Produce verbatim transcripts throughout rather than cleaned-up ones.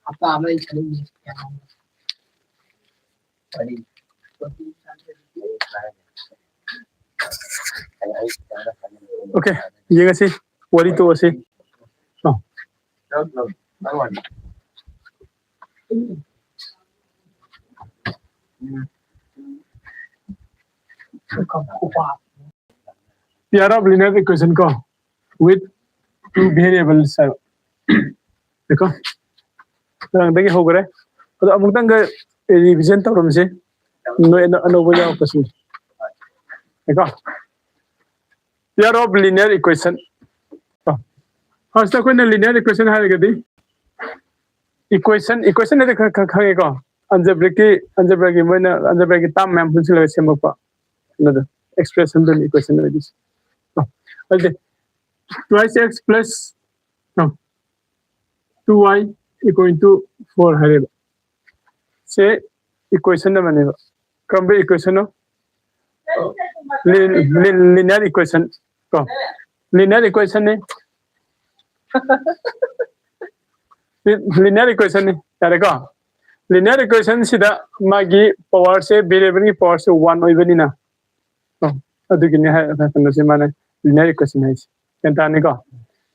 ꯍꯞꯇꯥ ꯑꯃ ꯑꯩ ꯆꯠꯅꯤꯡꯉꯦ꯫ Okay, ꯌꯦꯡꯉꯁꯤ, ꯋꯥꯔꯤ ꯇꯣꯛꯑꯁꯤ꯫ ꯑ꯫ Pair of linear equation ꯀꯣ, with two variables ꯍꯥꯏꯕ꯫ ꯀꯣ, ꯉꯔꯥꯡꯗꯒꯤ ꯍꯧꯈ꯭ꯔꯦ꯫ ꯑꯗꯣ ꯑꯃꯨꯛꯇꯪꯒ revision ꯇꯧꯔꯝꯁꯤ, ꯅꯣꯏ ꯑꯅ-, ꯑꯅꯧꯕ ꯌꯥꯎꯔꯛꯄꯁꯤꯡ꯫ ꯀꯣ, pair of linear equation꯫ ꯀꯣ, first ꯑꯩꯈꯣꯏꯅ linear equation ꯍꯥꯏꯔꯒꯗꯤ equation, equation ꯍꯥꯏꯗꯤ ꯈꯔ, ꯈꯔ ꯈꯪꯉꯦꯀꯣ, algebraic ꯀꯤ, algebra ꯒꯤ ꯃꯣꯏꯅ algebra ꯒꯤ term ꯃꯌꯥꯝ ꯄꯨꯟꯁꯤꯜꯂꯒ ꯁꯦꯝꯃꯛꯄ ꯑꯗꯨꯗ expression ꯗꯨꯅꯤ equation ꯑꯣꯏꯗꯣꯏꯁꯦ꯫ ꯀꯣ, ꯑꯗꯨꯗꯤ twice x plus, ꯀꯣ, two y equal to four ꯍꯥꯏꯔꯦꯕ꯫ Say equation ꯑꯃꯅꯦꯕ꯫ ꯀꯔꯝꯕ equation ꯅꯣ? Lin-, lin-, linear equation ꯀꯣ, linear equation ꯅꯤ꯫ Li-, linear equation ꯅꯤ, ꯌꯥꯔꯦꯀꯣ? Linear equation ꯁꯤꯗ ꯃꯥꯒꯤ power ꯁꯦ, variable ꯒꯤ power ꯁꯦ one ꯑꯣꯏꯕꯅꯤꯅ, ꯀꯣ, ꯑꯗꯨꯒꯤꯅꯤ ꯍꯥꯏ, ꯀꯩꯅꯣꯁꯦ ꯃꯥꯅ linear equation ꯍꯥꯏꯁꯦ꯫ ꯒ꯭ꯌꯥꯟ ꯇꯥꯅꯤꯀꯣ?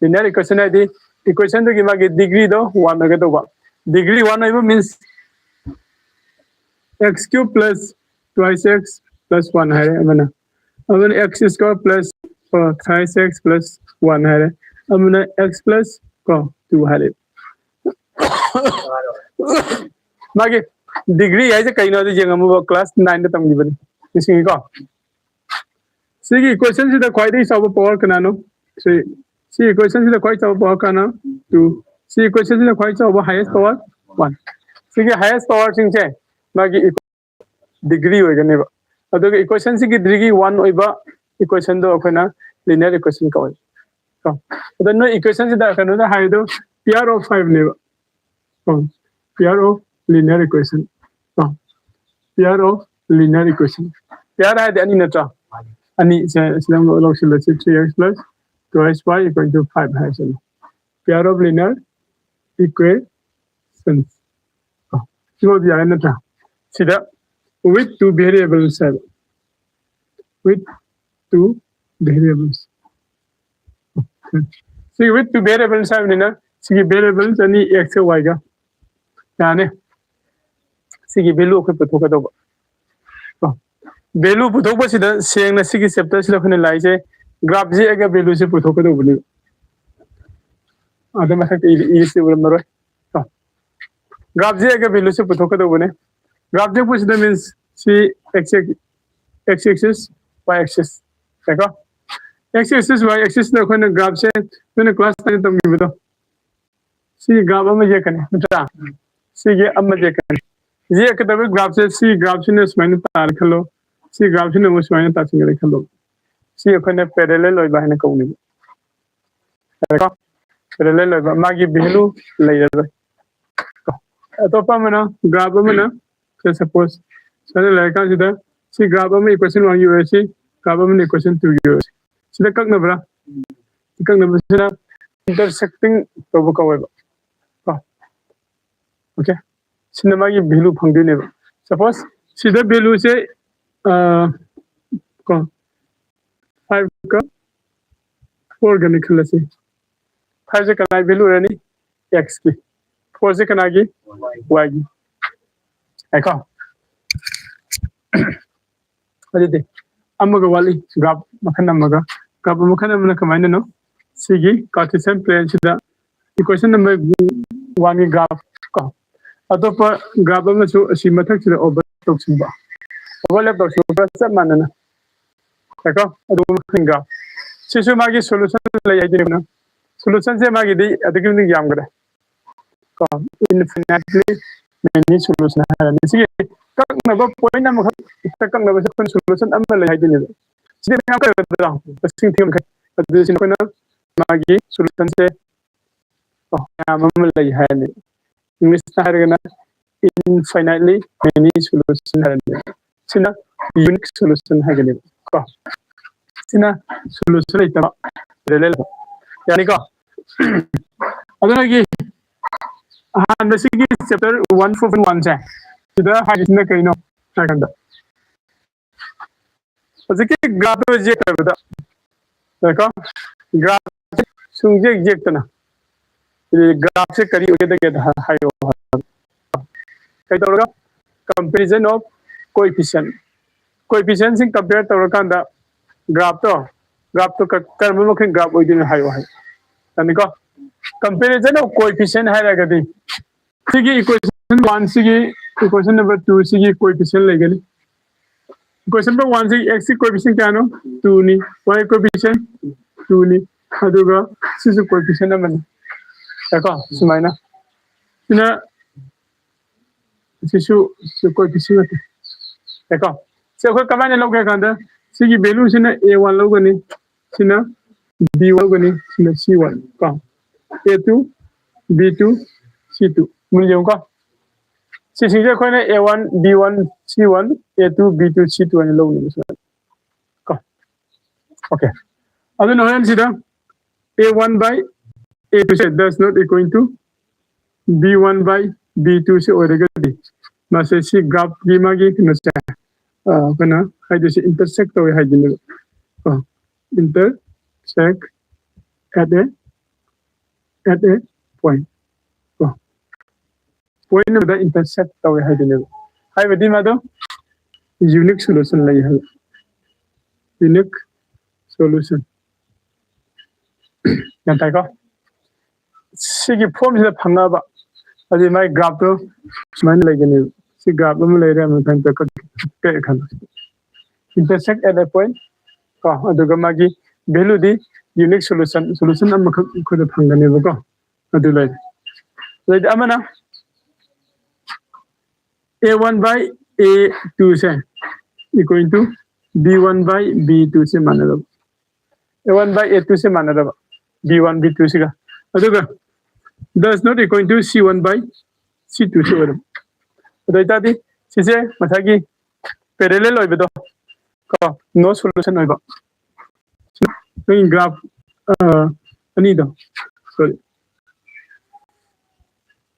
Linear equation ꯍꯥꯏꯗꯤ equation ꯗꯨꯒꯤ ꯃꯥꯒꯤ degree ꯗꯣ one ꯑꯣꯏꯒꯗꯧꯕ꯫ Degree one ꯑꯣꯏꯕ means x cube plus twice x plus one ꯍꯥꯏꯔꯦ ꯑꯃꯅ, ꯑꯃꯅ x square plus, ꯑ, thrice x plus one ꯍꯥꯏꯔꯦ, ꯑꯃꯅ x plus, ꯀꯣ, two ꯍꯥꯏꯔꯦ꯫ ꯃꯥꯒꯤ degree ꯍꯥꯏꯁꯦ ꯀꯩꯅꯣ ꯍꯥꯏꯗꯣ ꯌꯦꯡꯉꯝꯃꯨꯕ, class nine ꯗ ꯇꯝꯈꯤꯕꯅꯤ, ꯅꯤꯡꯁꯤꯡꯉꯤꯀꯣ? ꯁꯤꯒꯤ equation ꯁꯤꯗ ꯈ꯭ꯋꯥꯏꯗꯒꯤ ꯆꯥꯎꯕ power ꯀꯅꯥꯅꯣ? ꯁꯤ, ꯁꯤ equation ꯁꯤꯗ ꯈ꯭ꯋꯥꯏ ꯆꯥꯎꯕ power ꯀꯅꯥ? Two꯫ ꯁꯤ equation ꯁꯤꯗ ꯈ꯭ꯋꯥꯏ ꯆꯥꯎꯕ highest power one꯫ ꯁꯤꯒꯤ highest power ꯁꯤꯡꯁꯦ ꯃꯥꯒꯤ degree ꯑꯣꯏꯒꯅꯦꯕ꯫ ꯑꯗꯨꯒ equation ꯁꯤꯒꯤ degree one ꯑꯣꯏꯕ equation ꯗꯣ ꯑꯩꯈꯣꯏꯅ linear equation ꯀꯧꯋꯦ꯫ ꯀꯣ? ꯑꯗ ꯅꯣꯏ equation ꯁꯤꯗ ꯀꯩꯅꯣꯗ ꯍꯥꯏꯔꯤꯗꯣ pair of five ꯅꯦꯕ꯫ ꯀꯣ? Pair of linear equation꯫ ꯀꯣ? Pair of linear equation꯫ Pair ꯍꯥꯏꯗꯤ ꯑꯅꯤ ꯅꯠꯇ꯭ꯔꯣ? ꯑꯅꯤ, ꯁꯦ, ꯁꯤꯗ ꯑꯃꯨꯛ ꯂꯧꯁꯤꯜꯂꯁꯤ, three x plus twice y equal to five ꯍꯥꯏꯁꯤꯅꯤ꯫ Pair of linear equation ꯁꯤꯐꯥꯎꯗꯤ ꯌꯥꯔꯦ ꯅꯠꯇ꯭ꯔꯥ? ꯁꯤꯗ with two variables ꯍꯥꯏꯕ, with two variables. ꯁꯤ with two variables ꯍꯥꯏꯕꯅꯤꯅ ꯁꯤꯒꯤ variables ꯑꯅꯤ x ꯒ y ꯒ ꯌꯥꯅꯤ꯫ ꯁꯤꯒꯤ value ꯑꯩꯈꯣꯏ ꯄꯨꯊꯣꯛꯀꯗꯧꯕ꯫ ꯚꯦꯂꯨ ꯄꯨꯊꯣꯛꯄꯁꯤꯗ ꯁꯦꯡꯅ ꯁꯤꯒꯤ ꯆꯦꯞꯇꯔꯁꯤꯗ ꯑꯩꯈꯣꯏꯅ ꯂꯥꯛꯏꯁꯦ ꯒ꯭ꯔꯥꯐ ꯌꯦꯛꯑꯒ ꯚꯦꯂꯨꯁꯦ ꯄꯨꯊꯣꯛꯀꯗꯧꯕꯅꯤ꯫ ꯑꯗ ꯃꯊꯛꯇ ꯏ- ꯏꯁꯤ ꯎꯔꯝꯃꯔꯣꯏ꯫ ꯒ꯭ꯔꯥꯐ ꯌꯦꯛꯑꯒ ꯚꯦꯂꯨꯁꯦ ꯄꯨꯊꯣꯛꯀꯗꯧꯕꯅꯦ꯫ ꯒ꯭ꯔꯥꯐ ꯌꯦꯛꯄꯁꯤꯗ ꯃꯤꯟꯁ ꯁꯤ x x axis, y axis ꯀꯣ꯫ X axis, y axis ꯅ ꯑꯩꯈꯣꯏꯅ ꯒ꯭ꯔꯥꯐꯁꯦ ꯅꯣꯏꯅ ꯀ꯭ꯂꯥꯁ ꯅꯥꯏꯟ ꯇꯝꯈꯤꯕꯗꯣ ꯁꯤꯒꯤ ꯒ꯭ꯔꯥꯐ ꯑꯃ ꯌꯦꯛꯀꯅꯤ ꯅꯠꯇ꯭ꯔꯥ? ꯁꯤꯒꯤ ꯑꯃ ꯌꯦꯛꯀꯅꯤ꯫ ꯌꯦꯛꯀꯗꯕ ꯒ꯭ꯔꯥꯐꯁꯦ ꯁꯤ ꯒ꯭ꯔꯥꯐꯁꯤꯅ ꯁꯨꯃꯥꯏꯅ ꯇꯥꯔꯦ ꯈꯜꯂꯣ꯫ ꯁꯤ ꯒ꯭ꯔꯥꯐꯁꯤꯅ ꯑꯃꯨꯛ ꯁꯨꯃꯥꯏꯅ ꯇꯥꯁꯤꯟꯈ꯭ꯔꯦ ꯈꯜꯂꯣ꯫ ꯁꯤ ꯑꯩꯈꯣꯏꯅ ꯄꯦꯔꯦꯂꯦꯜ ꯑꯣꯏꯕ ꯍꯥꯏꯅ ꯀꯧꯅꯦꯕ꯫ ꯄꯦꯔꯦꯂꯦꯜ ꯑꯣꯏꯕ, ꯃꯥꯒꯤ ꯚꯦꯂꯨ ꯂꯩꯔꯔꯣꯏ꯫ ꯑꯇꯣꯞꯄ ꯑꯃꯅ, ꯒ꯭ꯔꯥꯐ ꯑꯃꯅ ꯁꯦ ꯁꯄꯣꯁ ꯁꯨꯃꯥꯏꯅ ꯂꯩꯔꯀꯥꯟꯁꯤꯗ ꯁꯤ ꯒ꯭ꯔꯥꯐ ꯑꯃ ꯏꯀ꯭ꯋꯦꯁꯟ ꯋꯥꯟꯒꯤ ꯑꯣꯏꯔꯁꯤ, ꯒ꯭ꯔꯥꯐ ꯑꯃꯅ ꯏꯀ꯭ꯋꯦꯁꯟ ꯇꯨꯒꯤ ꯑꯣꯏꯔꯁꯤ꯫ ꯁꯤꯗ ꯀꯛꯅꯕ꯭ꯔꯥ? ꯀꯛꯅꯕꯁꯤꯅ ꯏꯟꯇꯔꯁꯦꯛꯇꯤꯡ ꯇꯧꯕ ꯀꯧꯋꯦꯕ꯫ ꯀꯣ? ꯑꯣꯀꯦ? ꯁꯤꯅ ꯃꯥꯒꯤ ꯚꯦꯂꯨ ꯐꯪꯗꯣꯏꯅꯦꯕ꯫ ꯁꯄꯣꯁ ꯁꯤꯗ ꯚꯦꯂꯨꯁꯦ ꯀꯣ ꯐꯥꯏꯚꯀ ꯐꯣꯔꯒꯅꯤ ꯈꯜꯂꯁꯤ꯫ ꯐꯥꯏꯚꯁꯦ ꯀꯅꯥꯒꯤ ꯚꯦꯂꯨ ꯑꯣꯏꯔꯅꯤ? X ꯀꯤ꯫ ꯐꯣꯔꯁꯦ ꯀꯅꯥꯒꯤ? Y ꯒꯤ꯫ ꯍꯥꯏꯀꯣ? ꯑꯗꯨꯗꯤ ꯑꯃꯒ ꯋꯥꯠꯂꯤ, ꯒ꯭ꯔꯥꯐ ꯃꯈꯜ ꯑꯃꯒ꯫ ꯒ꯭ꯔꯥꯐ ꯃꯈꯜ ꯑꯃꯅ ꯀꯃꯥꯏꯅꯅꯣ? ꯁꯤꯒꯤ ꯀꯥꯔꯇꯦꯁꯤꯌꯟ ꯄ꯭ꯂꯦꯟꯁꯤꯗ ꯏꯀ꯭ꯋꯦꯁꯟ ꯅꯝꯕꯔ ꯋꯥꯟꯒꯤ ꯒ꯭ꯔꯥꯐ ꯀꯣ, ꯑꯇꯣꯞꯄ ꯒ꯭ꯔꯥꯐ ꯑꯃꯁꯨ ꯑꯁꯤ ꯃꯊꯛꯁꯤꯗ ꯑꯣꯚꯔꯂꯦꯞ ꯇꯧꯁꯤꯟꯕ꯫ ꯑꯣꯚꯔꯂꯦꯞ ꯇꯧꯁꯤꯟꯕ ꯆꯞ ꯃꯥꯟꯅꯅ ꯀꯣ, ꯑꯗꯨꯒ ꯒ꯭ꯔꯥꯐ ꯁꯤꯁꯨ ꯃꯥꯒꯤ ꯁꯣꯂꯨꯁꯟ ꯂꯩ ꯍꯥꯏꯗꯣꯏꯅꯦ꯫ ꯁꯣꯂꯨꯁꯟꯁꯦ ꯃꯥꯒꯤꯗꯤ ꯑꯗꯨꯛꯀꯤ ꯃꯇꯤꯛ ꯌꯥꯝꯈ꯭ꯔꯦ ꯀꯣ, infinitely many solution ꯍꯥꯏꯔꯅꯤ꯫ ꯁꯤꯒꯤ ꯀꯛꯅꯕ ꯄꯣꯏꯟ ꯑꯃꯈꯛ ꯍꯦꯛꯇ ꯀꯛꯅꯕꯁꯦ ꯑꯩꯈꯣꯏꯅ ꯁꯣꯂꯨꯁꯟ ꯑꯃ ꯂꯩ ꯍꯥꯏꯗꯣꯏꯅꯦꯕ꯫ ꯁꯤꯗꯤ ꯃꯌꯥꯝ ꯀꯛꯀꯗ꯭ꯔꯥ? ꯃꯁꯤꯡ ꯊꯤꯕ ꯃꯈꯩ꯫ ꯑꯗꯨꯗꯤ ꯁꯤꯅ ꯑꯩꯈꯣꯏꯅ ꯃꯥꯒꯤ ꯁꯣꯂꯨꯁꯟꯁꯦ ꯃꯌꯥꯝ ꯑꯃ ꯂꯩ ꯍꯥꯏꯔꯅꯤ꯫ ꯏꯪꯂꯤꯁꯇ ꯍꯥꯏꯔꯒꯅ infinitely many solution ꯍꯥꯏꯔꯅꯤ꯫ ꯁꯤꯅ unique solution ꯍꯥꯏꯒꯅꯦꯕ ꯀꯣ꯫ ꯁꯤꯅ ꯁꯣꯂꯨꯁꯟ ꯂꯩꯇꯕ ꯄꯦꯔꯦꯂꯦꯜ꯫ ꯌꯥꯅꯤꯀꯣ? ꯑꯗꯨꯅꯒꯤ ꯑꯍꯥꯟꯕꯁꯤꯒꯤ ꯆꯦꯞꯇꯔ ꯋꯥꯟ ꯐꯣꯔ ꯋꯥꯟꯁꯦ ꯁꯤꯗ ꯍꯥꯏꯔꯤꯁꯤꯅ ꯀꯩꯅꯣ ꯍꯥꯏꯔꯀꯥꯟꯗ ꯍꯧꯖꯤꯛꯀꯤ ꯒ꯭ꯔꯥꯐꯇꯣ ꯌꯦꯛꯇꯕꯗ ꯀꯣ ꯒ꯭ꯔꯥꯐ ꯁꯨꯡꯌꯦꯛ ꯌꯦꯛꯇꯅ ꯒ꯭ꯔꯥꯐꯁꯦ ꯀꯔꯤ ꯑꯣꯏꯒꯗꯒꯦꯗ ꯍꯥꯏꯔꯛꯑꯣ꯫ ꯀꯩꯗꯧꯔꯒ comparison of coefficient, coefficientꯁꯤꯡ compare ꯇꯧꯔꯀꯥꯟꯗ ꯒ꯭ꯔꯥꯐꯇꯣ ꯒ꯭ꯔꯥꯐꯇꯣ ꯀꯔꯝꯕ ꯃꯈꯜ ꯒ꯭ꯔꯥꯐ ꯑꯣꯏꯗꯣꯏꯅꯣ ꯍꯥꯏꯌꯣ ꯍꯥꯏ꯫ ꯌꯥꯅꯤꯀꯣ? Comparison of coefficient ꯍꯥꯏꯔꯒꯗꯤ ꯁꯤꯒꯤ equation one ꯁꯤꯒꯤ equation number two ꯁꯤꯒꯤ coefficient ꯂꯩꯒꯅꯤ꯫ Equation number one ꯁꯤ x ꯀꯤ coefficient ꯀꯌꯥꯅꯣ? Two ꯅꯤ꯫ Y coefficient two ꯅꯤ꯫ ꯑꯗꯨꯒ ꯁꯤꯁꯨ coefficient ꯑꯃꯅꯤ꯫ ꯀꯣ ꯁꯨꯃꯥꯏꯅ ꯁꯤꯅ ꯁꯤꯁꯨ coefficient ꯅꯠꯇꯦ꯫ ꯀꯣ ꯁꯤ ꯑꯩꯈꯣꯏ ꯀꯃꯥꯏꯅ ꯂꯧꯒꯦ ꯍꯥꯏ ꯀꯥꯟꯗ ꯁꯤꯒꯤ value ꯁꯤꯅ a one ꯂꯧꯒꯅꯤ, ꯁꯤꯅ b one ꯂꯧꯒꯅꯤ, ꯁꯤꯅ c one ꯀꯣ a two, b two, c two꯫ ꯃꯨꯟꯅ ꯌꯦꯡꯉꯨꯀꯣ꯫ ꯁꯤꯁꯤꯡꯁꯦ ꯑꯩꯈꯣꯏꯅ a one, b one, c one, a two, b two, c two ꯍꯥꯏꯅ ꯂꯧꯅꯦꯕ ꯁꯨꯃꯥꯏꯅ꯫ ꯀꯣ okay꯫ ꯑꯗꯨꯅ ꯍꯣꯔꯦꯟ ꯁꯤꯗ a one by a two say does not equal to b one by b two ꯁꯦ ꯑꯣꯏꯔꯒꯗꯤ ꯃꯥꯁꯦ ꯁꯤ ꯒ꯭ꯔꯥꯐꯀꯤ ꯃꯥꯒꯤ ꯀꯩꯅꯣꯁꯦ ꯑꯩꯈꯣꯏꯅ ꯍꯥꯏꯗꯣꯏꯁꯦ intersect ꯇꯧꯋꯦ ꯍꯥꯏꯗꯣꯏꯅꯦꯕ꯫ ꯀꯣ intersect at a at a point꯫ ꯀꯣ point ꯑꯃꯗ intersect ꯇꯧꯋꯦ ꯍꯥꯏꯗꯣꯏꯅꯦꯕ꯫ ꯍꯥꯏꯕꯗꯤ ꯃꯥꯗꯣ unique solution ꯂꯩ ꯍꯥꯏꯕ꯫ Unique solution꯫ ꯒ꯭ꯌꯥꯟ ꯇꯥꯏꯀꯣ? ꯁꯤꯒꯤ ꯐꯣꯝꯁꯤꯗ ꯐꯪꯉꯛꯑꯕ ꯑꯗꯨꯗꯤ ꯃꯥꯒꯤ ꯒ꯭ꯔꯥꯐꯇꯣ ꯁꯨꯃꯥꯏꯅ ꯂꯩꯒꯅꯦꯕ꯫ ꯁꯤ ꯒ꯭ꯔꯥꯐ ꯑꯃ ꯂꯩꯔꯦ, ꯃꯊꯪꯗ ꯀꯛꯑꯦ ꯈꯜꯂꯣ꯫ Intersect at a point ꯀꯣ ꯑꯗꯨꯒ ꯃꯥꯒꯤ value ꯗꯤ unique solution, solution ꯑꯃꯈꯛ ꯑꯩꯈꯣꯏꯗ ꯐꯪꯒꯅꯦꯕꯀꯣ꯫ ꯑꯗꯨ ꯂꯩꯔꯦ꯫ ꯑꯗꯩꯗꯤ ꯑꯃꯅ a one by a two say equal to b one by b two ꯁꯦ ꯃꯥꯟꯅꯗꯕ꯫ a one by a two ꯁꯦ ꯃꯥꯟꯅꯗꯕ b one b two ꯁꯤꯒ꯫ ꯑꯗꯨꯒ does not equal to c one by c two ꯁꯤ ꯑꯣꯏꯔꯕ꯫ ꯑꯗꯨ ꯑꯣꯏꯇꯥꯔꯗꯤ ꯁꯤꯁꯦ ꯉꯁꯥꯏꯒꯤ parallel ꯑꯣꯏꯕꯗꯣ ꯀꯣ no solution ꯑꯣꯏꯕ꯫ ꯅꯪꯒꯤ ꯒ꯭ꯔꯥꯐ ꯑꯅꯤꯗꯣ ꯁꯣꯔꯤ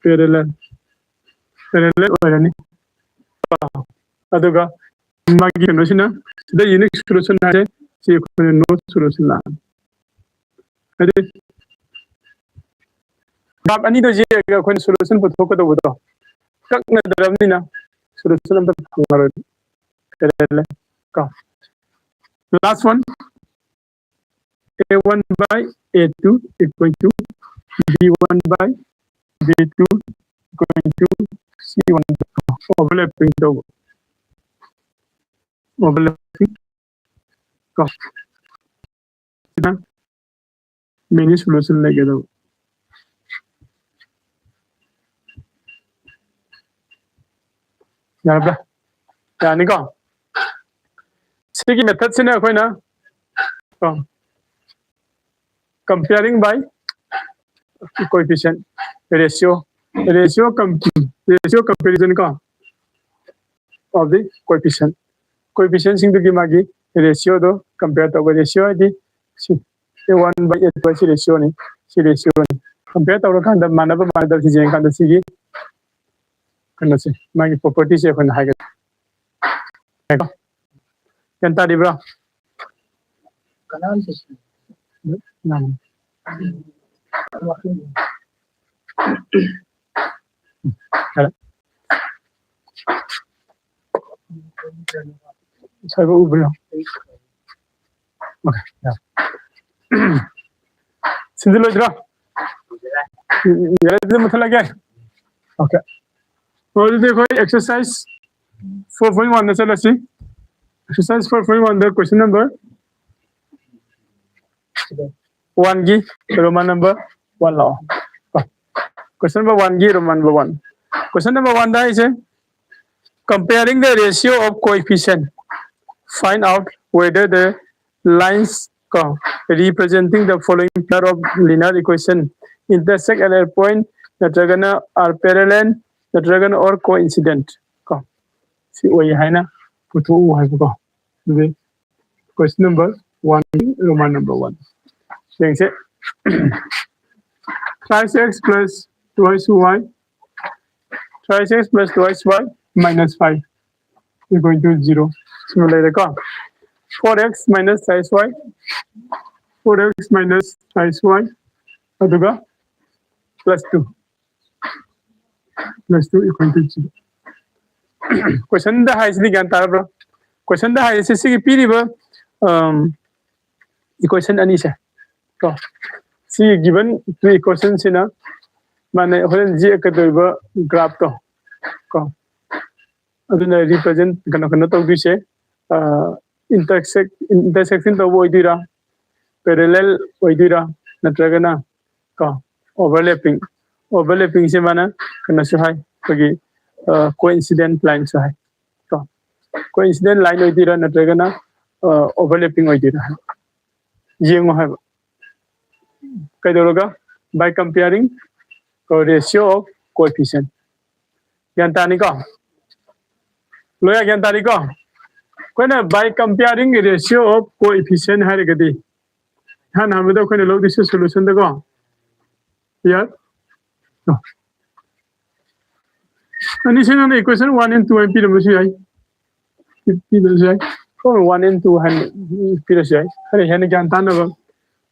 parallel parallel ꯑꯣꯏꯔꯅꯤ꯫ ꯑꯗꯨꯒ ꯃꯥꯒꯤ ꯀꯩꯅꯣꯁꯤꯅ, ꯁꯤꯗ unique solution ꯍꯥꯏꯔꯦ, ꯁꯤ ꯑꯩꯈꯣꯏꯅ no solution ꯂꯥꯛꯑꯅꯤ꯫ ꯍꯥꯏꯗꯤ graph ꯑꯅꯤꯗꯣ ꯌꯦꯛꯑꯒ ꯑꯩꯈꯣꯏꯅ solution ꯄꯨꯊꯣꯛꯀꯗꯧꯕꯗꯣ ꯀꯛꯅꯗ꯭ꯔꯕꯅꯤꯅ solution ꯑꯝꯇ ꯐꯪꯉꯔꯣꯏ꯫ Parallel ꯀꯣ꯫ Last one, a one by a two equal to b one by b two equal to c one, overlapping ꯇꯧꯕ꯫ Overlapping ꯀꯣ꯫ ꯁꯤꯗ many solution ꯂꯩꯒꯗꯕ꯫ ꯌꯥꯔꯕ꯭ꯔꯥ? ꯌꯥꯅꯤꯀꯣ? ꯁꯤꯒꯤ methodꯁꯤꯅ ꯑꯩꯈꯣꯏꯅ ꯀꯣ, comparing by coefficient, ratio, ratio com-, ratio comparison ꯀꯣ, of the coefficient, coefficientꯁꯤꯡꯗꯨꯒꯤ ꯃꯥꯒꯤ ratioꯗꯣ compare ꯇꯧꯕ꯫ Ratio ꯍꯥꯏꯗꯤ ꯁꯤ a one by a two ꯁꯤ ratioꯅꯤ, ꯁꯤ ratioꯅꯤ꯫ Compare ꯇꯧꯔꯀꯥꯟꯗ ꯃꯥꯟꯅꯕ ꯃꯥꯟꯅꯗꯕ ꯁꯤ ꯌꯦꯡꯉꯀꯥꯟꯗ ꯁꯤꯒꯤ ꯀꯩꯅꯣꯁꯦ, ꯃꯥꯒꯤ propertyꯁꯦ ꯑꯩꯈꯣꯏꯅ ꯍꯥꯏꯒꯗ꯭ꯔꯥ? ꯒ꯭ꯌꯥꯟ ꯇꯥꯔꯤꯕ꯭ꯔꯥ? ꯀꯅꯥꯝꯇ ꯎꯝ꯫ ꯁꯥꯏꯕ ꯎꯕ꯭ꯔꯣ? Okay, yeah. ꯁꯤꯟꯖꯤꯜꯂꯣꯏꯗ꯭ꯔꯣ? ꯌꯥꯔꯦ, ꯑꯗꯨꯗꯤ ꯃꯨꯠꯊꯠꯂꯒꯦ꯫ Okay. ꯍꯣꯏ, ꯑꯗꯨꯗꯤ ꯑꯩꯈꯣꯏ exercise four point oneꯗ ꯆꯠꯂꯁꯤ꯫ Exercise four point oneꯗ question number oneꯒꯤ Roman number one ꯂꯥꯛꯑꯣ꯫ Question number oneꯒꯤ Roman number one꯫ Question number oneꯗ ꯍꯥꯏꯁꯦ, comparing the ratio of coefficient, find out whether the lines ꯀꯣ, representing the following pair of linear equation intersect at a point ꯅꯠꯇ꯭ꯔꯒꯅ are parallel ꯅꯠꯇ꯭ꯔꯒꯅ or coincident ꯀꯣ, ꯁꯤ ꯑꯣꯏ ꯍꯥꯏꯅ ꯄꯨꯊꯣꯛꯎ ꯍꯥꯏꯕꯀꯣ꯫ ꯑꯗꯨꯗꯤ question number one, Roman number one ꯌꯦꯡꯁꯦ꯫ Thrice x plus twice y thrice x plus twice y minus five equal to zero. ꯁꯤꯃ ꯂꯩꯔꯦꯀꯣ. Four x minus thrice y, four x minus thrice y, ꯑꯗꯨꯒ plus two, plus two equal to zero. Questionꯗ ꯍꯥꯏꯁꯤꯗꯤ ꯒ꯭ꯌꯥꯟ ꯇꯥꯔꯕ꯭ꯔꯣ? Questionꯗ ꯍꯥꯏꯔꯤꯁꯦ ꯁꯤꯒꯤ ꯄꯤꯔꯤꯕ equation ꯑꯅꯤꯁꯦ ꯀꯣ, ꯁꯤ given equationꯁꯤꯅ ꯃꯥꯅ ꯍꯣꯔꯦꯟ ꯌꯦꯛꯀꯗꯧꯔꯤꯕ graphꯇꯣ ꯀꯣ, ꯑꯗꯨꯅ represent ꯀꯩꯅꯣ ꯀꯩꯅꯣ ꯇꯧꯗꯣꯏꯁꯦ, intersect intersection ꯇꯧꯕ ꯑꯣꯏꯗꯣꯏꯔꯥ, parallel ꯑꯣꯏꯗꯣꯏꯔꯥ, ꯅꯠꯇ꯭ꯔꯒꯅ ꯀꯣ overlapping, overlappingꯁꯦ ꯃꯥꯅ ꯀꯩꯅꯣꯁꯨ ꯍꯥꯏ, ꯑꯩꯈꯣꯏꯒꯤ coincident lineꯁꯨ ꯍꯥꯏ ꯀꯣ. Coincident line ꯑꯣꯏꯗꯣꯏꯔꯥ ꯅꯠꯇ꯭ꯔꯒꯅ overlapping ꯑꯣꯏꯗꯣꯏꯔꯥ ꯍꯥꯏꯕ ꯌꯦꯡꯉꯣ ꯍꯥꯏꯕ꯫ ꯀꯩꯗꯧꯔꯒ? By comparing ratio of coefficient. ꯒ꯭ꯌꯥꯟ ꯇꯥꯅꯤꯀꯣ? ꯂꯣꯏꯅ ꯒ꯭ꯌꯥꯟ ꯇꯥꯔꯤꯀꯣ? ꯑꯩꯈꯣꯏꯅ by comparing ratio of coefficient ꯍꯥꯏꯔꯒꯗꯤ ꯏꯍꯥꯟ ꯑꯍꯥꯟꯕꯗ ꯑꯩꯈꯣꯏꯅ ꯂꯧꯗꯣꯏꯁꯦ solutionꯗꯀꯣ, ꯌꯥꯔ ꯑꯅꯤꯁꯦ ꯅꯪꯅ equation one and two ꯍꯥꯏꯅ ꯄꯤꯔꯝꯕꯁꯨ ꯌꯥꯏ, ꯄꯤꯗꯕꯁꯨ ꯌꯥꯏ, from one and two ꯍꯥꯏꯅ ꯄꯤꯔꯁꯨ ꯌꯥꯏ, ꯈꯔ ꯍꯦꯟꯅ ꯒ꯭ꯌꯥꯟ ꯇꯥꯅꯕ.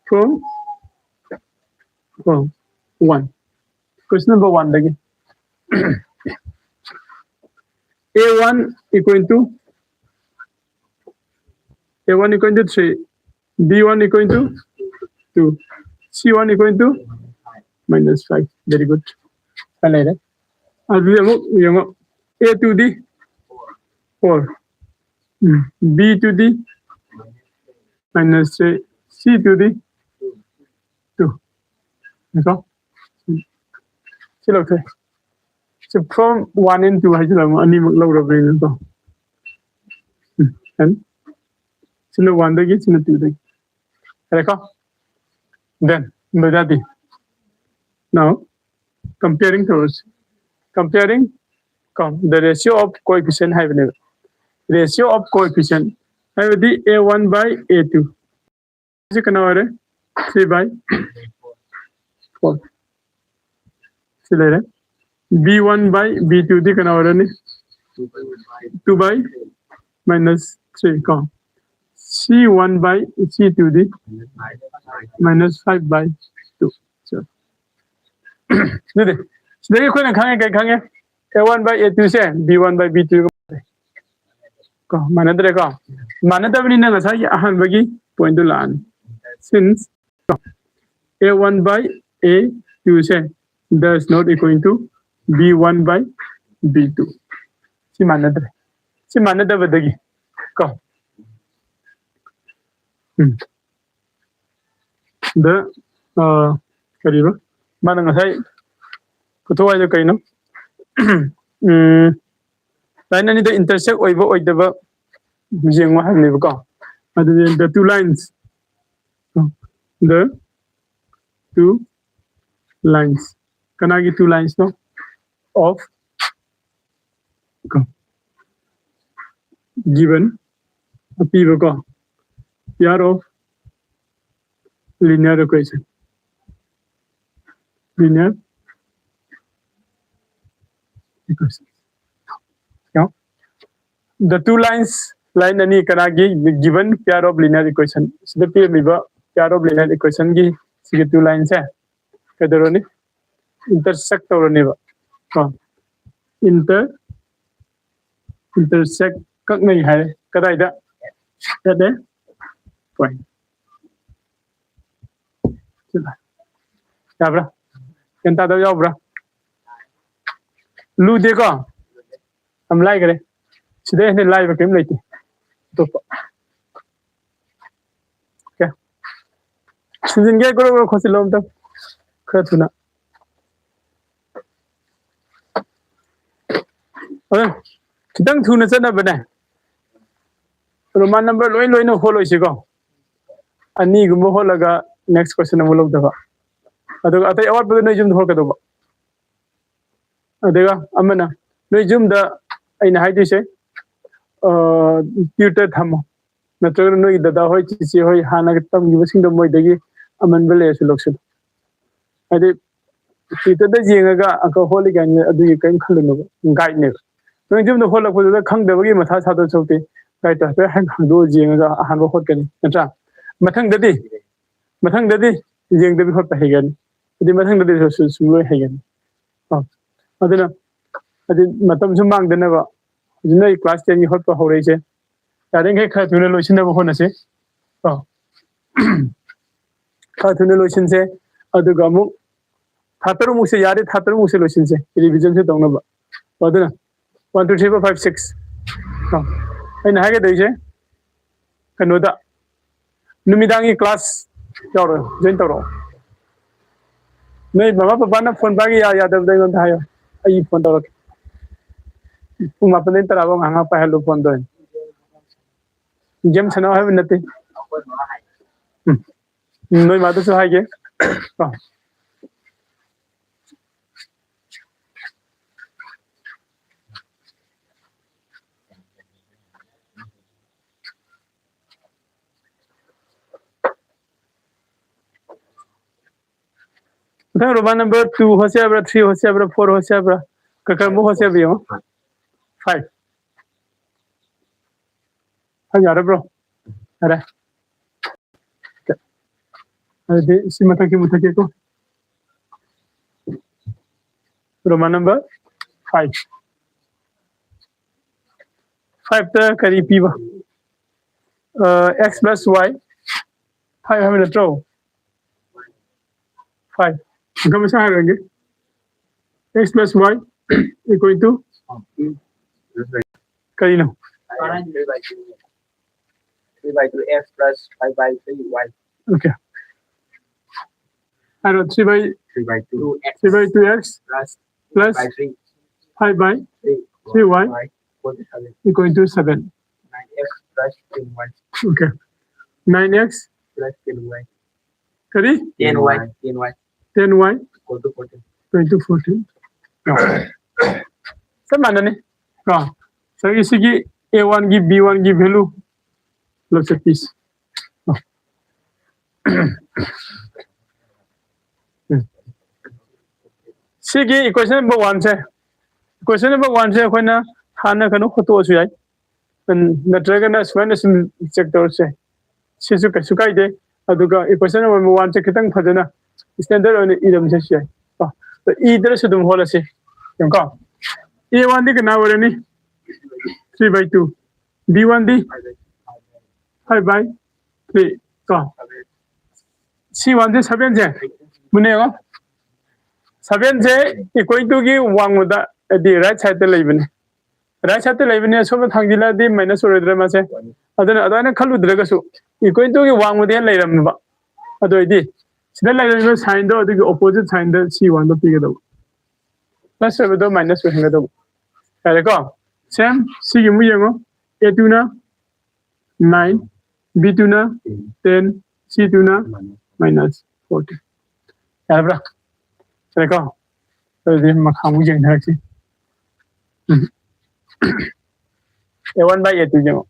From from one, question number oneꯗꯒꯤ a one equal to a one equal to three, b one equal to two, c one equal to minus five. Very good. ꯈꯔ ꯂꯩꯔꯦ꯫ ꯑꯗꯨꯗꯤ ꯑꯃꯨꯛ ꯌꯦꯡꯉꯣ, a to the four, b to the minus three, c to the two. ꯀꯣ, ꯁꯤ ꯂꯧꯊꯣꯛꯑꯦ꯫ ꯁꯤ from one and two ꯍꯥꯏꯁꯤꯅ ꯑꯃꯨꯛ ꯑꯅꯤꯃꯛ ꯂꯧꯔꯕꯅꯤꯅꯀꯣ꯫ ꯎꯝ, and ꯁꯤꯅ oneꯗꯒꯤ, ꯁꯤꯅ twoꯗꯒꯤ꯫ ꯌꯥꯔꯦꯀꯣ? Then ꯂꯣꯏꯗꯥꯗꯤ꯫ Now comparing ꯇꯧꯔꯁꯤ꯫ Comparing ꯀꯣ, the ratio of coefficient ꯍꯥꯏꯕꯅꯦꯕ꯫ Ratio of coefficient ꯍꯥꯏꯕꯗꯤ a one by a two꯫ ꯁꯤ ꯀꯩꯅꯣ ꯑꯣꯏꯔꯦ, three by four꯫ ꯁꯤ ꯂꯩꯔꯦ꯫ B one by B two ꯗꯤ ꯀꯅꯥ ꯑꯣꯏꯔꯅꯤ? Two by minus three ꯀꯣ, C one by C two D minus five by two. ꯑꯗꯨꯗꯤ ꯁꯤꯗꯒꯤ ꯑꯩꯈꯣꯏꯅ ꯈꯪꯉꯦ, ꯀꯩ ꯈꯪꯉꯦ? A one by A two say B one by B two ꯀꯣ, ꯃꯥꯟꯅꯗ꯭ꯔꯦꯀꯣ? ꯃꯥꯟꯅꯗꯕꯅꯤꯅ ꯉꯁꯥꯏꯒꯤ ꯑꯍꯥꯟꯕꯒꯤ point ꯇꯨ ꯂꯥꯛꯑꯅꯤ꯫ Since A one by A two say does not equal to B one by B two, ꯁꯤ ꯃꯥꯟꯅꯗ꯭ꯔꯦ꯫ ꯁꯤ ꯃꯥꯟꯅꯗꯕꯗꯒꯤ ꯀꯣ, ꯎꯝ, the, ꯑ, ꯀꯔꯤꯕ? ꯃꯥꯅ ꯉꯁꯥꯏ ꯄꯨꯊꯣꯛ ꯍꯥꯏꯗꯣ ꯀꯩꯅꯣ? ꯎꯝ, line ꯑꯅꯤꯗ intersect ꯑꯣꯏꯕ ꯑꯣꯏꯗꯕ ꯌꯦꯡꯉꯣ ꯍꯥꯏꯕꯅꯦꯕꯀꯣ꯫ ꯑꯗꯨꯗꯤ the two lines, the two lines, ꯀꯅꯥꯒꯤ two lines ꯅꯣ? Of ꯀꯣ, given ꯑꯄꯤꯕꯀꯣ, pair of linear equation, linear equation. ꯌꯦꯡꯉꯣ, the two lines, line ꯑꯅꯤ ꯀꯅꯥꯒꯤ? Given pair of linear equation, ꯁꯤꯗ ꯄꯤꯔꯝꯃꯤꯕ pair of linear equation ꯒꯤ ꯁꯤꯒꯤ two lines ꯁꯦ ꯀꯩꯗꯧꯔꯅꯤ? Intersect ꯇꯧꯔꯅꯦꯕ ꯀꯣ꯫ Inter intersect, ꯀꯛꯅꯩ ꯍꯥꯏꯔꯦ꯫ ꯀꯗꯥꯏꯗ? At a point. ꯌꯥꯕ꯭ꯔꯥ? ꯒ꯭ꯌꯥꯟ ꯇꯥꯗꯕ ꯌꯥꯎꯕ꯭ꯔꯥ? ꯂꯨꯗꯦꯀꯣ? ꯌꯥꯝ ꯂꯥꯏꯈ꯭ꯔꯦ꯫ ꯁꯤꯗꯩ ꯍꯦꯟꯅ ꯂꯥꯏꯕ ꯀꯔꯤꯝ ꯂꯩꯇꯦ ꯑꯇꯣꯞꯄ꯫ Okay. ꯁꯤꯟꯖꯤꯟꯒꯦ, ꯒ꯭ꯔꯣ ꯒ꯭ꯔꯣ ꯈꯣꯠꯆꯤꯜꯂꯣ ꯑꯝꯇꯪ ꯈꯔ ꯊꯨꯅ꯫ Okay. ꯈꯤꯇꯪ ꯊꯨꯅ ꯆꯠꯅꯕꯅꯦ꯫ Roman number ꯂꯣꯏ ꯂꯣꯏꯅ ꯍꯣꯠꯂꯣꯏꯁꯤꯀꯣ꯫ ꯑꯅꯤꯒꯨꯝꯕ ꯍꯣꯠꯂꯒ next question ꯑꯃꯨꯛ ꯂꯧꯗꯕ꯫ ꯑꯗꯨꯒ ꯑꯇꯩ ꯑꯋꯥꯠꯄꯗꯨ ꯅꯣꯏ ꯌꯨꯝꯗ ꯍꯣꯠꯀꯗꯧꯕ꯫ ꯑꯗꯨꯒ ꯑꯃꯅ ꯅꯣꯏ ꯌꯨꯝꯗ ꯑꯩꯅ ꯍꯥꯏꯗꯣꯏꯁꯦ, ꯑ, tutor ꯊꯝꯃꯣ, ꯅꯠꯇ꯭ꯔꯒꯅ ꯅꯣꯏꯒꯤ ꯗꯗꯥ ꯍꯣꯏ, ꯆꯤꯆꯦ ꯍꯣꯏ, ꯍꯥꯟꯅ ꯇꯝꯈꯤꯕꯁꯤꯡꯗꯣ ꯃꯣꯏꯗꯒꯤ ꯑꯃꯟꯕ ꯂꯩꯔꯁꯨ ꯂꯧꯁꯤꯜꯂꯨ꯫ ꯍꯥꯏꯗꯤ ꯆꯤꯇ꯭ꯔꯗ ꯌꯦꯡꯉꯒ ꯑꯪꯀ ꯍꯣꯠꯂꯤ ꯀꯥꯏꯅ ꯑꯗꯨꯒꯤ ꯀꯔꯤꯝ ꯈꯜꯂꯨꯅꯨꯕ꯫ ꯒꯥꯏꯗꯅꯦꯕ꯫ ꯅꯣꯏ ꯌꯨꯝꯗ ꯍꯣꯠꯂꯛꯄꯗꯨꯗ ꯈꯪꯗꯕꯒꯤ ꯃꯊꯥ ꯁꯥꯗꯧ ꯁꯔꯨꯛꯇꯤ ꯒꯥꯏꯗꯇꯣ ꯍꯥꯏꯐꯦꯠ ꯍꯥꯡꯗꯣꯛꯑ ꯌꯦꯡꯉꯒ ꯑꯍꯥꯟꯕ ꯍꯣꯠꯀꯅꯤ, ꯅꯠꯇ꯭ꯔꯥ? ꯃꯊꯪꯗꯗꯤ ꯃꯊꯪꯗꯗꯤ ꯌꯦꯡꯗꯕꯤ ꯍꯣꯠꯄ ꯍꯩꯒꯅꯤ꯫ ꯑꯗꯨꯗꯤ ꯃꯊꯪꯗꯗꯤ ꯁꯨ-, ꯁꯨ-, ꯁꯨꯡꯂꯣꯏ ꯍꯩꯒꯅꯤ꯫ ꯑ, ꯑꯗꯨꯅ ꯍꯥꯏꯗꯤ ꯃꯇꯝꯁꯨ ꯃꯥꯡꯗꯅꯕ ꯍꯧꯖꯤꯛ ꯅꯣꯏ class ten ꯒꯤ ꯍꯣꯠꯄ ꯍꯧꯔꯛꯏꯁꯦ, ꯌꯥꯔꯤꯈꯩ ꯈꯔ ꯊꯨꯅ ꯂꯣꯏꯁꯤꯟꯅꯕ ꯍꯣꯠꯅꯁꯤ꯫ ꯀꯣ? ꯈꯔ ꯊꯨꯅ ꯂꯣꯏꯁꯤꯟꯁꯦ꯫ ꯑꯗꯨꯒ ꯑꯃꯨꯛ ꯊꯥ ꯇꯔꯨꯛꯃꯨꯛꯁꯦ, ꯌꯥꯔꯦ, ꯊꯥ ꯇꯔꯨꯛꯃꯨꯛꯁꯦ ꯂꯣꯏꯁꯤꯟꯁꯦ, revision ꯁꯨ ꯇꯧꯅꯕ꯫ ꯑꯗꯨꯅ one, two, three, four, five, six꯫ ꯑ, ꯑꯩꯅ ꯍꯥꯏꯒꯗꯣꯏꯁꯦ ꯀꯩꯅꯣꯗ, ꯅꯨꯃꯤꯗꯥꯡꯒꯤ class ꯌꯥꯎꯔꯣ, join ꯇꯧꯔꯛꯑꯣ꯫ ꯅꯣꯏ ꯃꯃꯥ ꯄꯄꯥꯅ phone ꯄꯥꯏꯒꯦ ꯌꯥ-, ꯌꯥꯗꯕꯗꯣ ꯑꯩꯉꯣꯟꯗ ꯍꯥꯏꯌꯣ, ꯑꯩ phone ꯇꯧꯔꯛꯀꯦ꯫ ꯄꯨꯡ ꯃꯥꯄꯟꯗꯩꯅ ꯇꯔꯥ ꯐꯥꯎ ꯉꯥꯏꯍꯥꯛ ꯉꯥꯏꯍꯥꯛ ꯄꯥꯏꯍꯜꯂꯨ phone ꯗꯣ ꯑꯣꯏꯅ꯫ Game ꯁꯥꯟꯅꯧ ꯍꯥꯏꯕ ꯅꯠꯇꯦ꯫ ꯎꯝ꯫ ꯎꯝ, ꯅꯣꯏ ꯃꯥꯗꯁꯨ ꯍꯥꯏꯒꯦ꯫ ꯀꯣ꯫ ꯃꯊꯪ Roman number two ꯍꯣꯠꯁꯦ ꯍꯥꯏꯕ꯭ꯔꯥ, three ꯍꯣꯠꯁꯦ ꯍꯥꯏꯕ꯭ꯔꯥ, four ꯍꯣꯠꯁꯦ ꯍꯥꯏꯕ꯭ꯔꯥ? ꯀ-, ꯀꯔꯝꯕ ꯍꯣꯠꯁꯦ ꯍꯥꯏꯕ꯭ꯔꯥ ꯌꯦꯡꯉꯣ꯫ Five꯫ Five ꯌꯥꯔꯕ꯭ꯔꯣ? ꯌꯥꯔꯦ꯫ ꯑꯗꯨꯗꯤ ꯁꯤ ꯃꯊꯛꯀꯤ ꯃꯨꯊꯠꯀꯦꯀꯣ꯫ Roman number five꯫ Five ꯇ ꯀꯔꯤ ꯄꯤꯕ? ꯑ, x plus y꯫ Five ꯍꯥꯏꯕ ꯅꯠꯇ꯭ꯔꯣ? Five꯫ ꯑꯪꯀ ꯃꯁꯥ ꯍꯥꯏꯔꯒꯦ꯫ X plus y equal to ꯀꯔꯤꯅꯣ? Three by two x plus five by three y꯫ Okay꯫ ꯍꯥꯏꯔꯣ, three by three by two x three by two x plus plus five by three y equal to seven. Nine x plus ten y. Okay. Nine x plus ten y꯫ ꯀꯔꯤ? Ten y꯫ Ten y꯫ Ten y equal to fourteen꯫ Equal to fourteen꯫ ꯆꯞ ꯃꯥꯟꯅꯅꯤ꯫ ꯀꯣ? ꯉꯁꯥꯏꯒꯤ ꯁꯤꯒꯤ A one ꯒꯤ B one ꯒꯤ value ꯄꯨꯂꯞ ꯆꯠꯄꯤꯁꯤ꯫ ꯎꯝ꯫ ꯁꯤꯒꯤ equation number one ꯁꯦ, equation number one ꯁꯦ ꯑꯩꯈꯣꯏꯅ ꯍꯥꯟꯅ ꯀꯩꯅꯣ ꯍꯣꯠꯇꯣꯛꯑꯁꯨ ꯌꯥꯏ, ꯎꯝ, ꯅꯠꯇ꯭ꯔꯒꯅ ꯁꯨꯃꯥꯏꯅ ꯁꯨꯝ check ꯇꯧꯔꯁꯨ ꯌꯥꯏ꯫ ꯁꯤꯁꯨ ꯀꯩꯁꯨ ꯀꯥꯏꯗꯦ꯫ ꯑꯗꯨꯒ equation number one ꯁꯦ ꯈꯤꯇꯪ ꯐꯖꯅ standard ꯑꯣꯏꯅ ꯏꯔꯝꯁꯦꯁꯨ ꯌꯥꯏ꯫ ꯀꯣ, ꯏꯗ꯭ꯔꯁꯨ ꯑꯗꯨꯝ ꯍꯣꯠꯂꯁꯤ꯫ ꯌꯦꯡꯉꯨꯀꯣ, a one ꯗꯤ ꯀꯅꯥ ꯑꯣꯏꯔꯅꯤ? Three by two꯫ B one D five by three꯫ ꯀꯣ, C one ꯁꯦ seven ꯁꯦ ꯃꯨꯟꯅ ꯌꯦꯡꯉꯣ꯫ Seven ꯁꯦ equal to ꯒꯤ ꯋꯥꯡꯃꯗ, ꯍꯥꯏꯗꯤ right side ꯇ ꯂꯩꯕꯅꯦ꯫ Right side ꯇ ꯂꯩꯕꯅꯦ, ꯁꯣꯝꯗ ꯊꯥꯡꯖꯤꯜꯂꯛꯑꯗꯤ minus ꯑꯣꯏꯔꯣꯏꯗ꯭ꯔꯥ ꯃꯥꯁꯦ? ꯑꯗꯨꯅ ꯑꯗꯨꯃꯥꯏꯅ ꯈꯜꯂꯨꯗ꯭ꯔꯒꯁꯨ equal to ꯒꯤ ꯋꯥꯡꯃꯗ ꯍꯦꯟꯅ ꯂꯩꯔꯝꯃꯦꯕ꯫ ꯑꯗꯨ ꯑꯣꯏꯗꯤ ꯁꯤꯗ ꯂꯩꯔꯝꯃꯤꯕ sign ꯗꯣ ꯑꯗꯨꯒꯤ opposite sign ꯗ C one ꯗꯣ ꯄꯤꯒꯗꯧꯕ꯫ Plus ꯑꯣꯏꯕꯗꯣ minus ꯑꯣꯏꯍꯟꯒꯗꯧꯕ꯫ ꯌꯥꯔꯦꯀꯣ? Same ꯁꯤꯒꯤ ꯑꯃꯨꯛ ꯌꯦꯡꯉꯣ꯫ A two ꯅ nine, B two ꯅ ten, C two ꯅ minus fourteen꯫ ꯌꯥꯔꯕ꯭ꯔꯥ? ꯌꯥꯔꯦꯀꯣ? ꯑꯗꯨꯗꯤ ꯃꯈꯥ ꯑꯃꯨꯛ ꯌꯦꯡꯊꯔꯛꯁꯤ꯫ ꯎꯝ꯫ A one by A two ꯌꯦꯡꯉꯣ꯫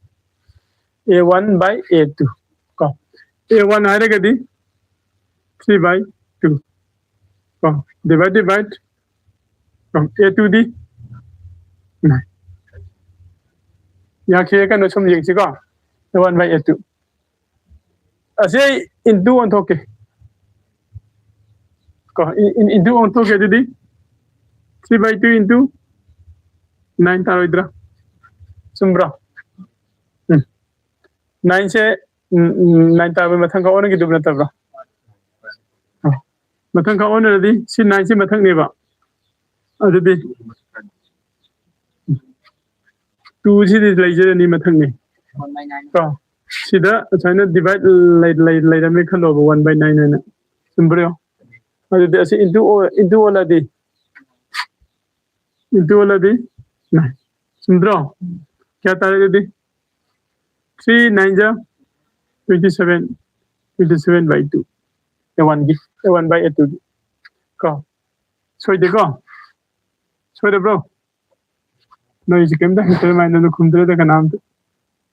A one by A two꯫ ꯀꯣ, A one ꯍꯥꯏꯔꯒꯗꯤ three by two꯫ ꯀꯣ, divide, divide, ꯀꯣ, A two ꯗꯤ nine꯫ ꯌꯥꯈꯤꯔꯦ, ꯀꯩꯅꯣ ꯁꯨꯝ ꯌꯦꯡꯁꯤꯀꯣ꯫ A one by A two꯫ ꯑꯁꯤ ꯑꯩ into ꯑꯣꯟꯊꯣꯛꯀꯦ꯫ ꯀꯣ, ꯏ-, ꯏ-, into ꯑꯣꯟꯊꯣꯛꯀꯦ ꯑꯗꯨꯗꯤ꯫ Three by two into nine ꯇꯥꯔꯣꯏꯗ꯭ꯔꯥ? ꯆꯨꯝꯕ꯭ꯔꯣ? ꯎꯝ꯫ Nine ꯁꯦ, ꯎꯝ, ꯎꯝ, nine ꯇꯥꯔꯕ ꯃꯊꯪ ꯈꯛ ꯑꯣꯟꯅꯈꯤꯗꯧꯕ ꯅꯠꯇꯕ꯭ꯔꯥ? ꯑ꯫ ꯃꯊꯪ ꯈꯛ ꯑꯣꯟꯅꯔꯗꯤ ꯁꯤ nine ꯁꯤ ꯃꯊꯪꯅꯦꯕ꯫ ꯑꯗꯨꯗꯤ two ꯁꯤꯗꯤ ꯂꯩꯖꯔꯅꯤ ꯃꯊꯪꯅꯤ꯫ ꯀꯣ? ꯁꯤꯗ ꯁꯨꯃꯥꯏꯅ divide ꯂꯩ-, ꯂꯩ-, ꯂꯩꯔꯝꯃꯦ ꯈꯜꯂꯣꯕ, one by nine ꯍꯥꯏꯅ꯫ ꯆꯨꯝꯕ꯭ꯔꯥ ꯌꯦꯡꯉꯣ? ꯑꯗꯨꯗꯤ ꯑꯁꯤ into ꯑꯣ-, into ꯑꯣꯜꯂꯗꯤ, into ꯑꯣꯜꯂꯗꯤ nine꯫ ꯆꯨꯝꯗ꯭ꯔꯣ? ꯀꯌꯥ ꯇꯥꯔꯦ ꯑꯗꯨꯗꯤ? Three nine ꯖ twenty seven, twenty seven by two꯫ A one ꯒꯤ, A one by A two ꯒꯤ꯫ ꯀꯣ? ꯁꯣꯏꯗꯦꯀꯣ? ꯁꯣꯏꯗꯕ꯭ꯔꯣ? ꯅꯣꯏꯁꯦ ꯀꯩꯝꯇ ꯍꯩꯇ꯭ꯔꯦ, ꯃꯥꯏꯅ ꯈꯨꯝꯗ꯭ꯔꯦꯗ ꯀꯅꯥꯝꯇ꯫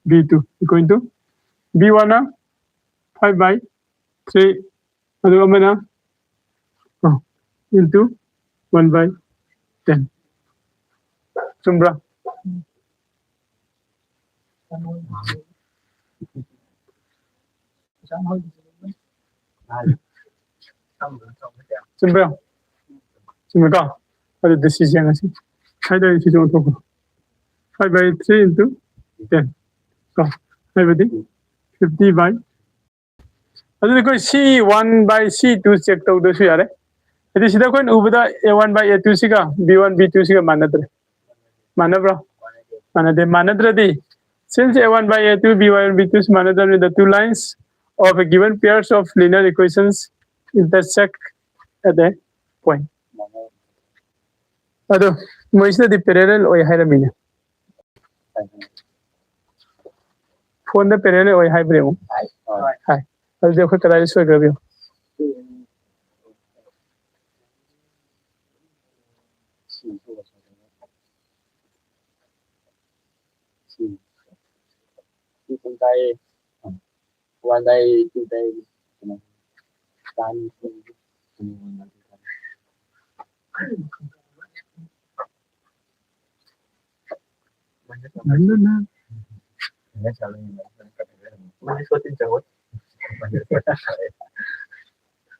B two equal to, B one ꯅ five by three, ꯑꯗꯨꯒ ꯑꯃꯅ, ꯑ, into one by ten. ꯆꯨꯝꯕ꯭ꯔꯥ? ꯆꯨꯝꯕ꯭ꯔꯥ? ꯆꯨꯝꯃꯦꯀꯣ? ꯑꯗꯨꯗꯤ ꯁꯤꯁꯦ ꯌꯦꯡꯉꯁꯤ꯫ ꯁ꯭ꯋꯥꯏꯗ ꯑꯩ ꯁꯤꯁꯦ ꯑꯣꯟꯊꯣꯛꯈ꯭ꯔꯣ꯫ Five by three into ten ꯀꯣ, ꯍꯥꯏꯕꯗꯤ fifty by, ꯑꯗꯨꯗꯤ ꯑꯩꯈꯣꯏ C one by C two check ꯇꯧꯗ꯭ꯔꯁꯨ ꯌꯥꯔꯦ꯫ ꯍꯥꯏꯗꯤ ꯁꯤꯗ ꯑꯩꯈꯣꯏꯅ ꯎꯕꯗ A one by A two ꯁꯤꯒ B one B two ꯁꯤꯒ ꯃꯥꯟꯅꯗ꯭ꯔꯦ꯫ ꯃꯥꯟꯅꯕ꯭ꯔꯣ? ꯃꯥꯟꯅꯗꯦ꯫ ꯃꯥꯟꯅꯗ꯭ꯔꯗꯤ, since A one by A two, B one B two ꯁꯤ ꯃꯥꯟꯅꯗꯕꯅꯤꯅ, two lines of a given pairs of linear equations intersect at a point. ꯑꯗꯣ ꯃꯣꯏꯁꯤꯗꯗꯤ parallel ꯑꯣꯏ ꯍꯥꯏꯔꯝꯃꯤꯅꯦ꯫ ꯐꯣꯟꯗ parallel ꯑꯣꯏ ꯍꯥꯏꯕ꯭ꯔꯥ ꯌꯦꯡꯉꯨ꯫ ꯍꯥꯏ꯫ ꯑꯗꯨꯗꯤ ꯑꯩꯈꯣꯏ ꯀꯗꯥꯏꯗ ꯁꯣꯏꯈ꯭ꯔꯕ ꯌꯦꯡꯉꯨ꯫ One by two by, ꯀꯩꯅꯣ, ꯆꯥꯅꯤ꯫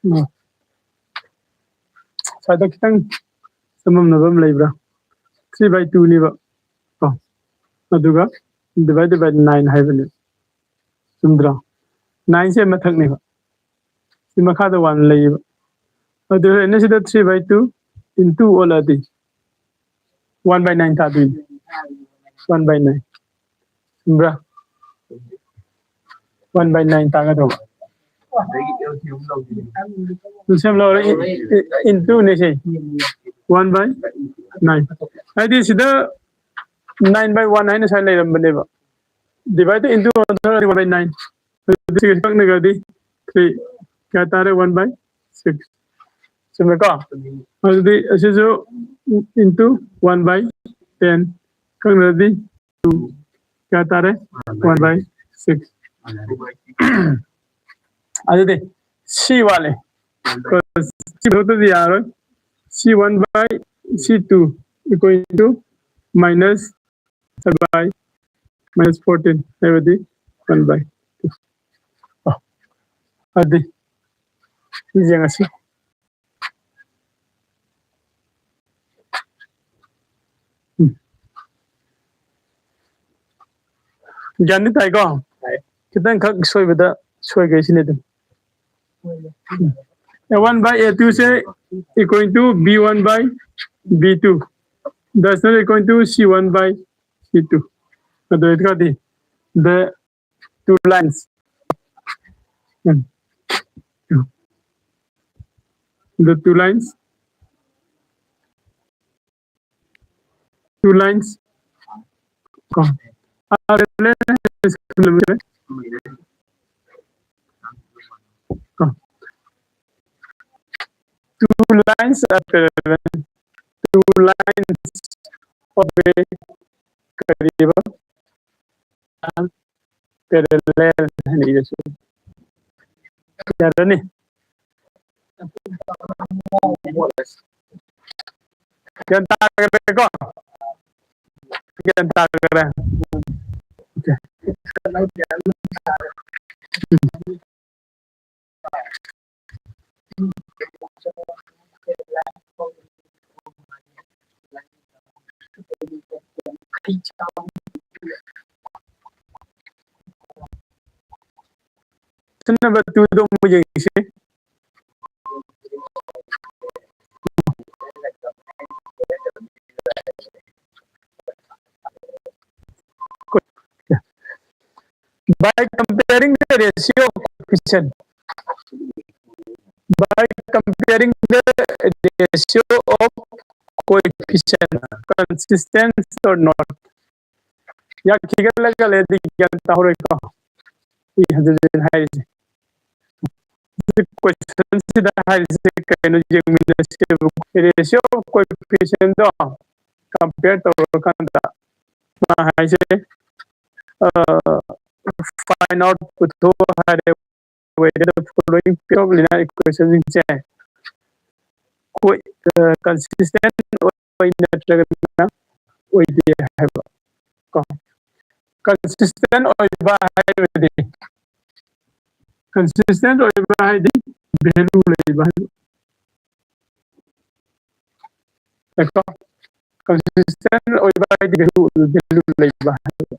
ꯎꯝ꯫ ꯁ꯭ꯋꯥꯏꯗ ꯈꯤꯇꯪ ꯆꯃꯝꯅꯕ ꯑꯃ ꯂꯩꯕ꯭ꯔꯥ? Three by two ꯅꯦꯕ꯫ ꯀꯣ? ꯑꯗꯨꯒ divided by nine ꯍꯥꯏꯕꯅꯦ꯫ ꯆꯨꯝꯗ꯭ꯔꯣ? Nine ꯁꯦ ꯃꯊꯛꯅꯦꯕ꯫ ꯁꯤ ꯃꯈꯥꯗ one ꯂꯩꯌꯦꯕ꯫ ꯑꯗꯨ ꯑꯩꯅ ꯁꯤꯗ three by two into ꯑꯣꯜꯂꯛꯑꯗꯤ one by nine ꯇꯥꯗꯣꯏꯅꯤ꯫ One by nine꯫ ꯆꯨꯝꯕ꯭ꯔꯥ? One by nine ꯇꯥꯒꯗꯧꯕ꯫ ꯑꯗꯒꯤ L C M ꯂꯧꯗꯣꯏꯅꯤ꯫ L C M ꯂꯧꯔꯦ, in-, in-, into ꯅꯦ ꯁꯤ꯫ One by nine꯫ ꯍꯥꯏꯗꯤ ꯁꯤꯗ nine by one ꯍꯥꯏꯅ ꯁꯨꯃꯥꯏꯅ ꯂꯩꯔꯝꯕꯅꯦꯕ꯫ Divide into one by nine꯫ ꯑꯗꯨꯗꯤ ꯁꯤꯒ ꯀꯛꯅꯈ꯭ꯔꯗꯤ three꯫ ꯀꯌꯥ ꯇꯥꯔꯦ? One by six꯫ ꯆꯨꯝꯃꯦꯀꯣ? ꯑꯗꯨꯗꯤ ꯑꯁꯤꯁꯨ into one by ten꯫ ꯀꯛꯅꯔꯗꯤ two꯫ ꯀꯌꯥ ꯇꯥꯔꯦ? One by six꯫ ꯑꯗꯨꯗꯤ C ꯋꯥꯠꯂꯦ꯫ C ꯊꯣꯛꯇꯗꯤ ꯌꯥꯔꯣꯏ꯫ C C one by C two equal to minus by minus fourteen ꯍꯥꯏꯕꯗꯤ one by two꯫ ꯑꯗꯨꯗꯤ ꯁꯤ ꯌꯦꯡꯉꯁꯤ꯫ ꯎꯝ꯫ ꯒ꯭ꯌꯥꯟꯗꯤ ꯇꯥꯏꯀꯣ? ꯈꯤꯇꯪꯈꯛ ꯁꯣꯏꯕꯗ ꯁꯣꯏꯈ꯭ꯔꯦ ꯁꯤꯅꯤ ꯑꯗꯨꯝ꯫ ꯎꯝ꯫ A one by A two say equal to B one by B two, that's not equal to C one by C two꯫ ꯑꯗꯨ ꯑꯣꯏꯇꯥꯔꯗꯤ the two lines, um, the two lines, two lines ꯀꯣ, ꯑꯥ, relationship ꯀꯣ, two lines are parallel, two lines of a ꯀꯔꯤꯕ? Parallel ꯍꯥꯏꯅ ꯏꯔꯁꯨ ꯌꯥꯔꯅꯤ꯫ ꯒ꯭ꯌꯥꯟ ꯇꯥꯈ꯭ꯔꯦꯀꯣ? ꯒ꯭ꯌꯥꯟ ꯇꯥꯈ꯭ꯔꯦ꯫ Okay. Question number two ꯗꯣ ꯑꯃꯨꯛ ꯌꯦꯡꯁꯤ꯫ By comparing the ratio of coefficient, by comparing the ratio of coefficient, consistent or not? ꯌꯥꯝ ꯈꯤꯒꯠꯂꯒ ꯂꯩꯔꯗꯤ ꯒ꯭ꯌꯥꯟ ꯇꯥꯍꯧꯔꯣꯏꯀꯣ꯫ ꯑꯩ ꯍꯟꯖꯤꯟ ꯍꯟꯖꯤꯟ ꯍꯥꯏꯔꯤꯁꯦ꯫ ꯍꯧꯖꯤꯛ question ꯁꯤꯗ ꯍꯥꯏꯔꯤꯁꯦ ꯀꯩꯅꯣ ꯌꯦꯡꯃꯤꯟꯅꯁꯦꯕ꯫ Ratio of coefficient ꯗꯣ compare ꯇꯧꯔꯀꯥꯟꯗ ꯃꯥ ꯍꯥꯏꯁꯦ, ꯑ, find out ꯄꯨꯊꯣꯛꯑꯣ ꯍꯥꯏꯔꯦ꯫ Whether the following pair of linear equation ꯁꯤꯡꯁꯦ ꯀꯣꯏ-, ꯑ, consistent ꯑꯣꯏ ꯅꯠꯇ꯭ꯔꯒꯅ ꯑꯣꯏꯗꯦ ꯍꯥꯏꯕ꯫ ꯀꯣ, consistent ꯑꯣꯏꯕ ꯍꯥꯏꯕꯗꯤ, consistent ꯑꯣꯏꯕ ꯍꯥꯏꯗꯤ value ꯂꯩꯕ ꯍꯥꯏꯕ꯫ ꯀꯣ, consistent ꯑꯣꯏꯕ ꯍꯥꯏꯗꯤ value, value ꯂꯩꯕ ꯍꯥꯏꯕ꯫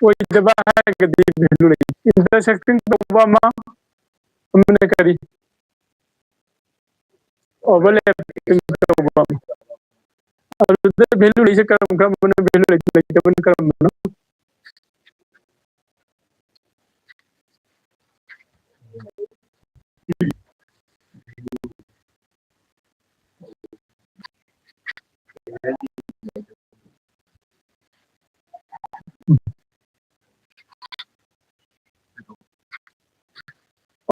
ꯑꯣꯏꯗꯕ ꯍꯥꯏꯔꯒꯗꯤ value ꯂꯩ꯫ Intersecting ꯇꯧꯕ ꯑꯃ, ꯑꯃꯅ ꯀꯔꯤ? Overlapping ꯇꯧꯕ꯫ ꯑꯗꯨꯗ value ꯂꯩꯁꯦ ꯀꯔꯝ ꯀꯔꯝꯕꯅꯣ, value ꯂꯩꯇꯕꯅ ꯀꯔꯝꯕꯅꯣ?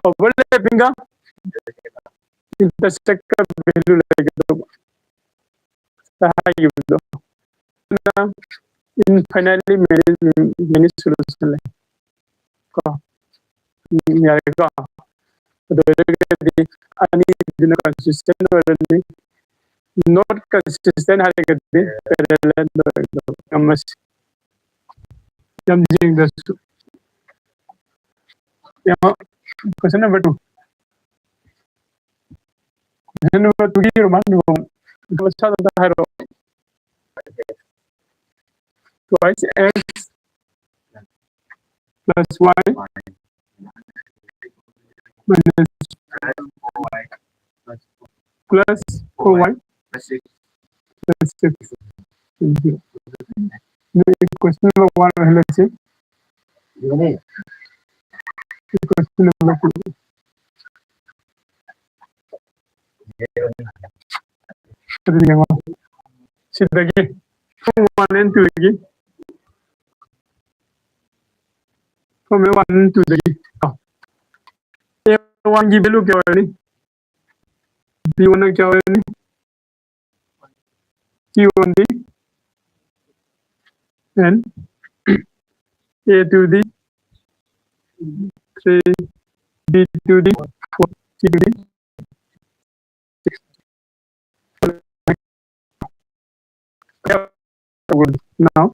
Overlapping ꯒ intersect ꯀ value ꯂꯩꯒꯗꯧꯕ꯫ ꯍꯥꯏꯈꯤꯕꯗꯣ, ꯑꯗꯨꯅ infinitely many, many solution ꯂꯩ꯫ ꯀꯣ, ꯎꯝ, ꯌꯥꯔꯦꯀꯣ? ꯑꯗꯨ ꯑꯣꯏꯔꯒꯗꯤ ꯑꯅꯤꯗꯨꯅ consistent ꯑꯣꯏꯔꯅꯤ꯫ Not consistent ꯍꯥꯏꯔꯒꯗꯤ parallel ꯑꯣꯏꯒꯗꯧꯕ꯫ ꯌꯥꯝ ꯃꯁꯤ-, ꯌꯥꯝ ꯌꯦꯡꯗ꯭ꯔꯁꯨ꯫ ꯌꯥꯝ, question number two꯫ Question number two ꯒꯤ Roman numeral ꯃꯁꯥꯗ ꯍꯥꯏꯔꯣ꯫ Twice x plus y minus plus four y plus six. Question number one ꯍꯜꯂꯁꯤ꯫ Question number two꯫ ꯑꯗꯨꯗꯤ ꯌꯦꯡꯉꯣ꯫ ꯁꯤꯗꯒꯤ form one and two ꯗꯒꯤ, form one and two ꯗꯒꯤ ꯀꯣ, A one ꯒꯤ value ꯀꯌꯥ ꯑꯣꯏꯔꯅꯤ? B one ꯅ ꯀꯌꯥ ꯑꯣꯏꯔꯅꯤ? Q one D N, A two D three, B two D four, C two D six, Now,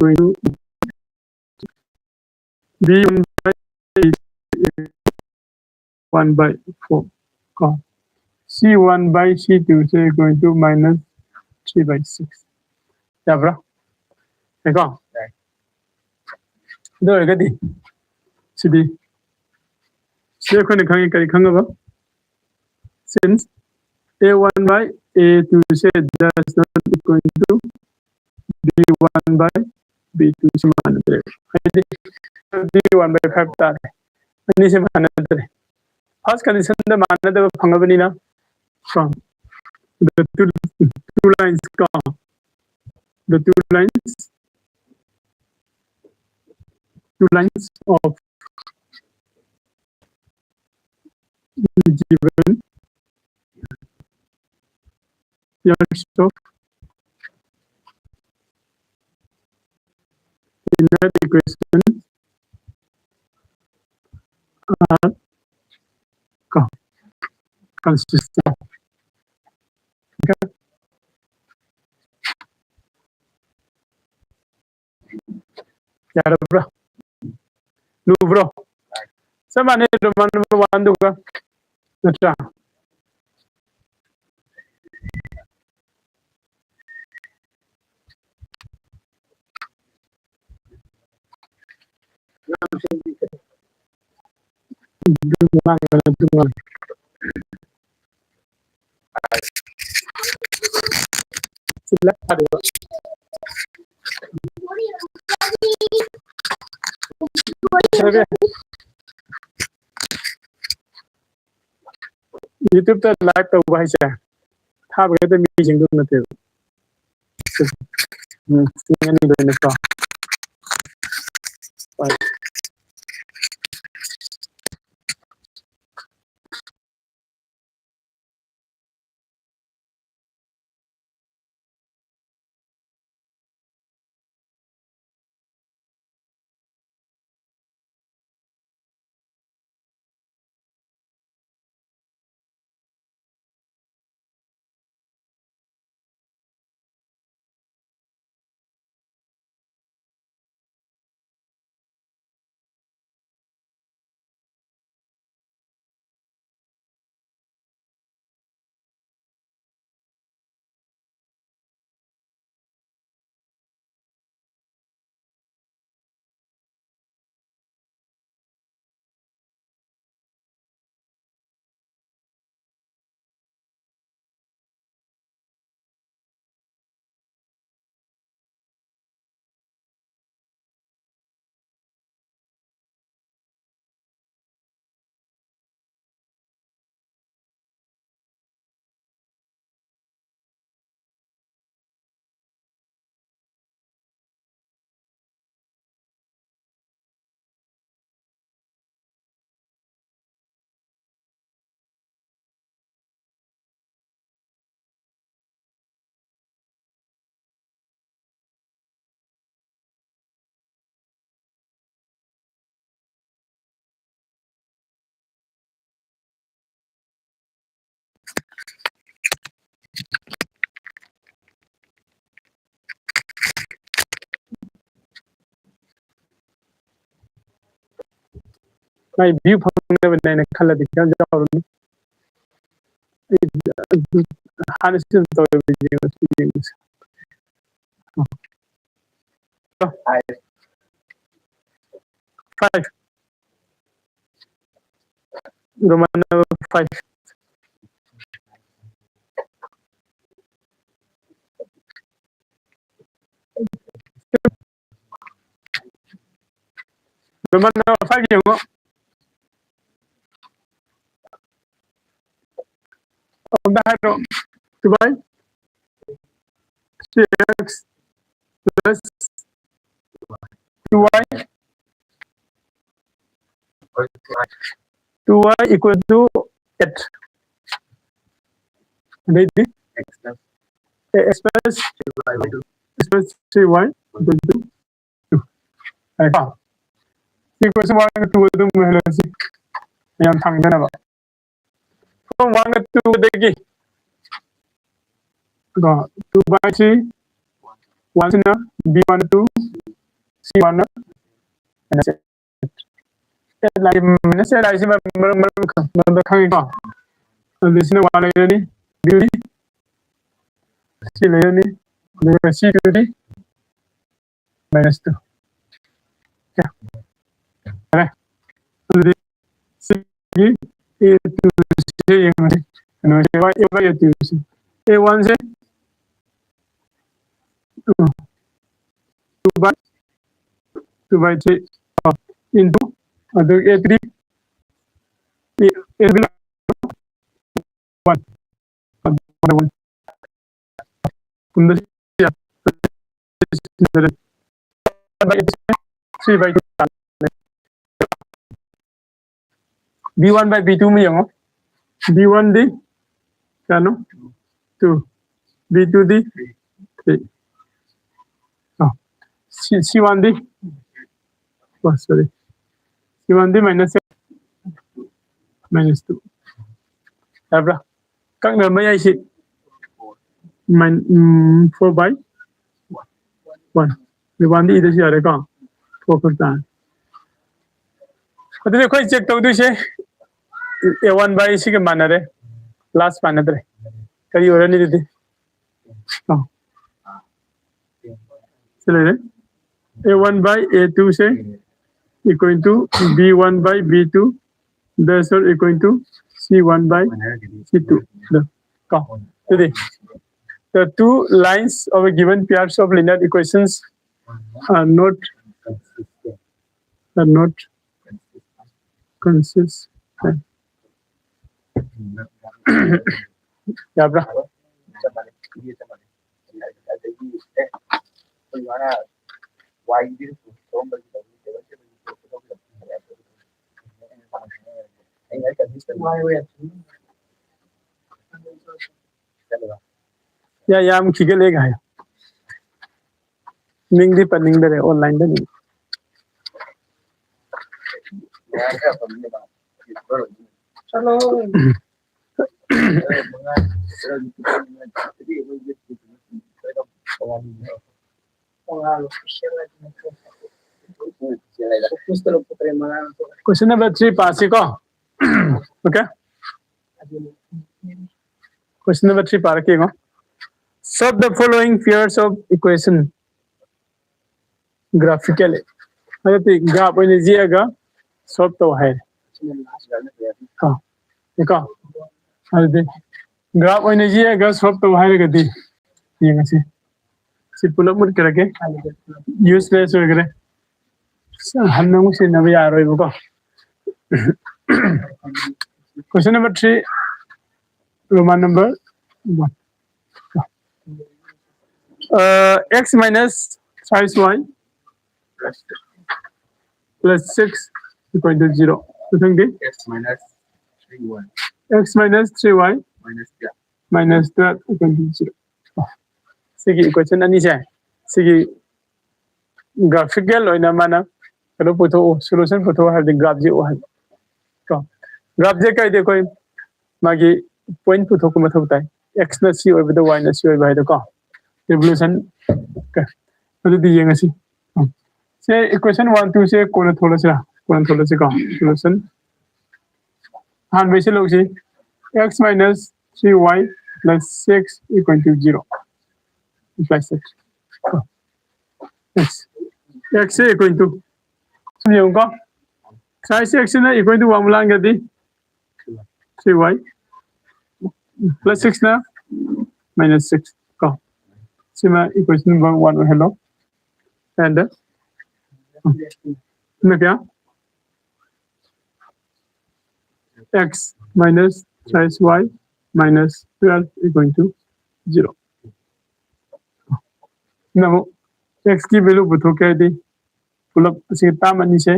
going to be one by one by four ꯀꯣ, C one by C two say going to minus three by six. ꯌꯥꯕ꯭ꯔꯥ? ꯌꯥꯏꯀꯣ? ꯑꯗꯨ ꯑꯣꯏꯔꯒꯗꯤ ꯁꯤꯗꯤ, ꯁꯤꯗ ꯑꯩꯈꯣꯏꯅ ꯈꯪꯉꯤ, ꯀꯔꯤ ꯈꯪꯉꯕ? Since A one by A two say does not equal to B one by B two ꯁꯦ ꯃꯥꯟꯅꯗ꯭ꯔꯦ, ꯍꯥꯏꯗꯤ B one by five ꯇꯥꯔꯦ꯫ ꯑꯅꯤꯁꯦ ꯃꯥꯟꯅꯗ꯭ꯔꯦ꯫ First condition ꯗ ꯃꯥꯟꯅꯗꯕ ꯐꯪꯉꯕꯅꯤꯅ, from the two, two lines ꯀꯣ, the two lines, two lines of given pairs of inner equation are co-, consistent. Okay? ꯌꯥꯔꯕ꯭ꯔꯥ? ꯂꯨꯕ꯭ꯔꯣ? ꯆꯞ ꯃꯥꯟꯅꯩ Roman number one ꯗꯨꯒ, ꯅꯠꯇ꯭ꯔꯥ? YouTube ꯇ live ꯇꯧꯕ ꯍꯥꯏꯁꯦ ꯊꯥꯕ ꯈꯛꯇ ꯃꯤꯁꯤꯡꯗꯨ ꯅꯠꯇꯦꯕ꯫ ꯎꯝ, ꯆꯤꯡ ꯑꯅꯤꯗ ꯑꯣꯏꯅ ꯀꯣ꯫ ꯍꯣꯏ꯫ ꯃꯥꯏ ꯚ꯭ꯌꯨ ꯐꯪꯅꯕꯅꯦ ꯍꯥꯏꯅ ꯈꯜꯂꯗꯤ ꯈꯤꯇꯪ ꯌꯥꯎꯔꯅꯤ꯫ ꯑꯩ ꯑꯗꯨ ꯍꯥꯟꯅ ꯁꯤ ꯑꯗꯨꯝ ꯇꯧꯔꯦ, ꯌꯦꯡꯉꯁꯤ, ꯌꯦꯡꯉꯁꯤ꯫ Five. Roman number five. Roman number five ꯌꯦꯡꯉꯣ꯫ ꯑꯝꯇ ꯍꯥꯏꯔꯣ꯫ Two by three x plus two y, two y equal to eight. ꯑꯗꯩꯗꯤ x plus three y equal to two. ꯍꯥꯏꯀꯣ? Equal to one, two ꯑꯗꯨꯝ ꯑꯣꯏꯍꯜꯂꯁꯤ꯫ ꯌꯥꯝ ꯁꯥꯡꯗꯅꯕ꯫ From one ꯒ two ꯗꯒꯤ ꯀꯣ, two by three, one ꯁꯤꯅ b one two, c one ꯅ minus eight꯫ Minus eight ꯍꯥꯏꯁꯤ ꯃꯔꯝ, ꯃꯔꯝ, ꯃꯔꯝ ꯈꯪ-, ꯃꯔꯝꯗ ꯈꯪꯉꯤꯀꯣ꯫ ꯑꯗꯨꯗꯤ ꯁꯤꯅ one ꯂꯩꯔꯅꯤ, b ꯗꯤ c ꯂꯩꯔꯅꯤ, ꯑꯗꯨꯒ c two ꯗꯤ minus two꯫ ꯌꯥꯔꯦ꯫ ꯑꯗꯨꯗꯤ ꯁꯤꯒꯤ a two ꯁꯦ ꯌꯦꯡꯉꯁꯤ꯫ ꯀꯩꯅꯣꯁꯦ, a one say, a one say, um, two by, two by three, ꯑ, into, ꯑꯗꯨ a three, a, a three, one꯫ B one by B two ꯑꯃ ꯌꯦꯡꯉꯣ꯫ B one ꯗꯤ ꯀꯌꯥꯅꯣ? Two꯫ B two ꯗꯤ three꯫ ꯑ, C, C one ꯗꯤ? ꯑꯣ, sorry꯫ C one ꯗꯤ minus, minus two꯫ ꯌꯥꯕ꯭ꯔꯥ? ꯀꯛꯅꯕ ꯃꯌꯥꯏꯁꯤ꯫ Min-, um, four by one꯫ One ꯗꯤ ꯏꯗꯁꯨ ꯌꯥꯔꯦꯀꯣ? Four ꯈꯛ ꯇꯥꯔꯦ꯫ ꯑꯗꯨꯗꯤ ꯑꯩꯈꯣꯏ ꯆꯦꯛ ꯇꯧꯗꯣꯏꯁꯦ ꯑꯦ ꯋꯥꯟ ꯕꯥꯏ ꯁꯤꯒ ꯃꯥꯟꯅꯔꯦ, ꯂꯥꯁ ꯃꯥꯟꯅꯗ꯭ꯔꯦ꯫ ꯀꯔꯤ ꯑꯣꯏꯔꯅꯤ ꯑꯗꯨꯗꯤ? ꯑ꯫ ꯁꯤ ꯂꯩꯔꯦ꯫ ꯑꯦ ꯋꯥꯟ ꯕꯥꯏ ꯑꯦ ꯇꯨꯁꯦ equal to b one by b two, thus are equal to c one by c two. ꯀꯣ ꯑꯗꯨꯗꯤ the two lines of a given pairs of linear equations are not, are not consistent. ꯌꯥꯕ꯭ꯔꯥ? ꯌꯥ ꯌꯥꯝ ꯈꯤꯒꯠꯂꯦ ꯍꯥꯏ꯫ ꯃꯤꯡꯗꯤ ꯄꯟꯅꯤꯡꯗꯔꯦ, ꯑꯣꯟꯂꯥꯏꯟꯗꯅꯤ꯫ Question number three ꯄꯥꯁꯤꯀꯣ꯫ Okay? Question number three ꯄꯥꯔꯛꯀꯦ ꯌꯦꯡꯉꯣ꯫ Solve the following pairs of equation graphically. ꯍꯟꯗꯛꯇꯤ graph ꯑꯣꯏꯅ ꯌꯦꯛꯑꯒ solve ꯇꯧ ꯍꯥꯏꯔꯦ꯫ ꯑꯥ, ꯀꯣ ꯑꯗꯨꯗꯤ ꯒ꯭ꯔꯥꯐ ꯑꯣꯏꯅ ꯌꯦꯛꯑꯒ ꯁꯣꯜꯕ ꯇꯧ ꯍꯥꯏꯔꯒꯗꯤ ꯌꯦꯡꯉꯁꯤ꯫ ꯁꯤ ꯄꯨꯂꯞ ꯃꯨꯠꯈ꯭ꯔꯒꯦ꯫ Useless ꯑꯣꯏꯈ꯭ꯔꯦ꯫ ꯍꯟꯅ ꯑꯃꯨꯛ ꯁꯤꯖꯤꯟꯅꯕ ꯌꯥꯔꯣꯏꯕꯀꯣ꯫ Question number three, Roman number one. Uh, x minus five y plus six equal to zero. ꯃꯊꯪꯗꯤ x minus three y, x minus three y minus twelve, minus twelve equal to zero. ꯁꯤꯒꯤ equation ꯑꯅꯤꯁꯦ, ꯁꯤꯒꯤ graphical ꯑꯣꯏꯅ ꯃꯥꯅ ꯀꯩꯅꯣ ꯄꯨꯊꯣꯛꯎ, solution ꯄꯨꯊꯣꯛꯎ ꯍꯥꯏꯕꯗꯤ graph ꯌꯦꯛꯎ ꯍꯥꯏꯕ꯫ ꯀꯣ graph ꯌꯦꯛꯀꯦ ꯍꯥꯏꯗꯤ ꯑꯩꯈꯣꯏ ꯃꯥꯒꯤ point ꯄꯨꯊꯣꯛꯄ ꯃꯊꯧ ꯇꯥꯏ꯫ X ꯅ C ꯑꯣꯏꯕꯗ Y ꯅ C ꯑꯣꯏꯕ ꯍꯥꯏꯗꯣ ꯀꯣ꯫ Revolution꯫ Okay꯫ ꯑꯗꯨꯗꯤ ꯌꯦꯡꯉꯁꯤ꯫ ꯎꯝ꯫ ꯁꯦ equation one two ꯁꯦ ꯀꯣꯟꯅ ꯊꯣꯛꯂꯁꯤꯔꯥ? ꯄꯨꯔꯥ ꯊꯣꯛꯂꯁꯤꯀꯣ, solution꯫ ꯑꯍꯥꯟꯕꯩꯁꯤ ꯂꯧꯁꯤ, x minus three y plus six equal to zero, implies x, x say equal to, ꯁꯨꯝ ꯌꯦꯡꯉꯨꯀꯣ, ꯁꯥꯏꯁ x ꯁꯤꯅ equal to one ꯂꯥꯡꯒꯗꯤ three y plus six ꯅ minus six ꯀꯣ, ꯁꯤꯃ equation number one ꯑꯣꯏꯍꯜꯂꯣ꯫ And ꯁꯤꯅ ꯀꯌꯥ? X minus size y minus twelve equal to zero꯫ ꯁꯤꯅ ꯑꯃꯨꯛ x ꯀꯤ value ꯄꯨꯊꯣꯛꯀꯦ ꯍꯥꯏꯗꯤ ꯄꯨꯂꯞ ꯑꯁꯤꯒꯤ term ꯑꯅꯤꯁꯦ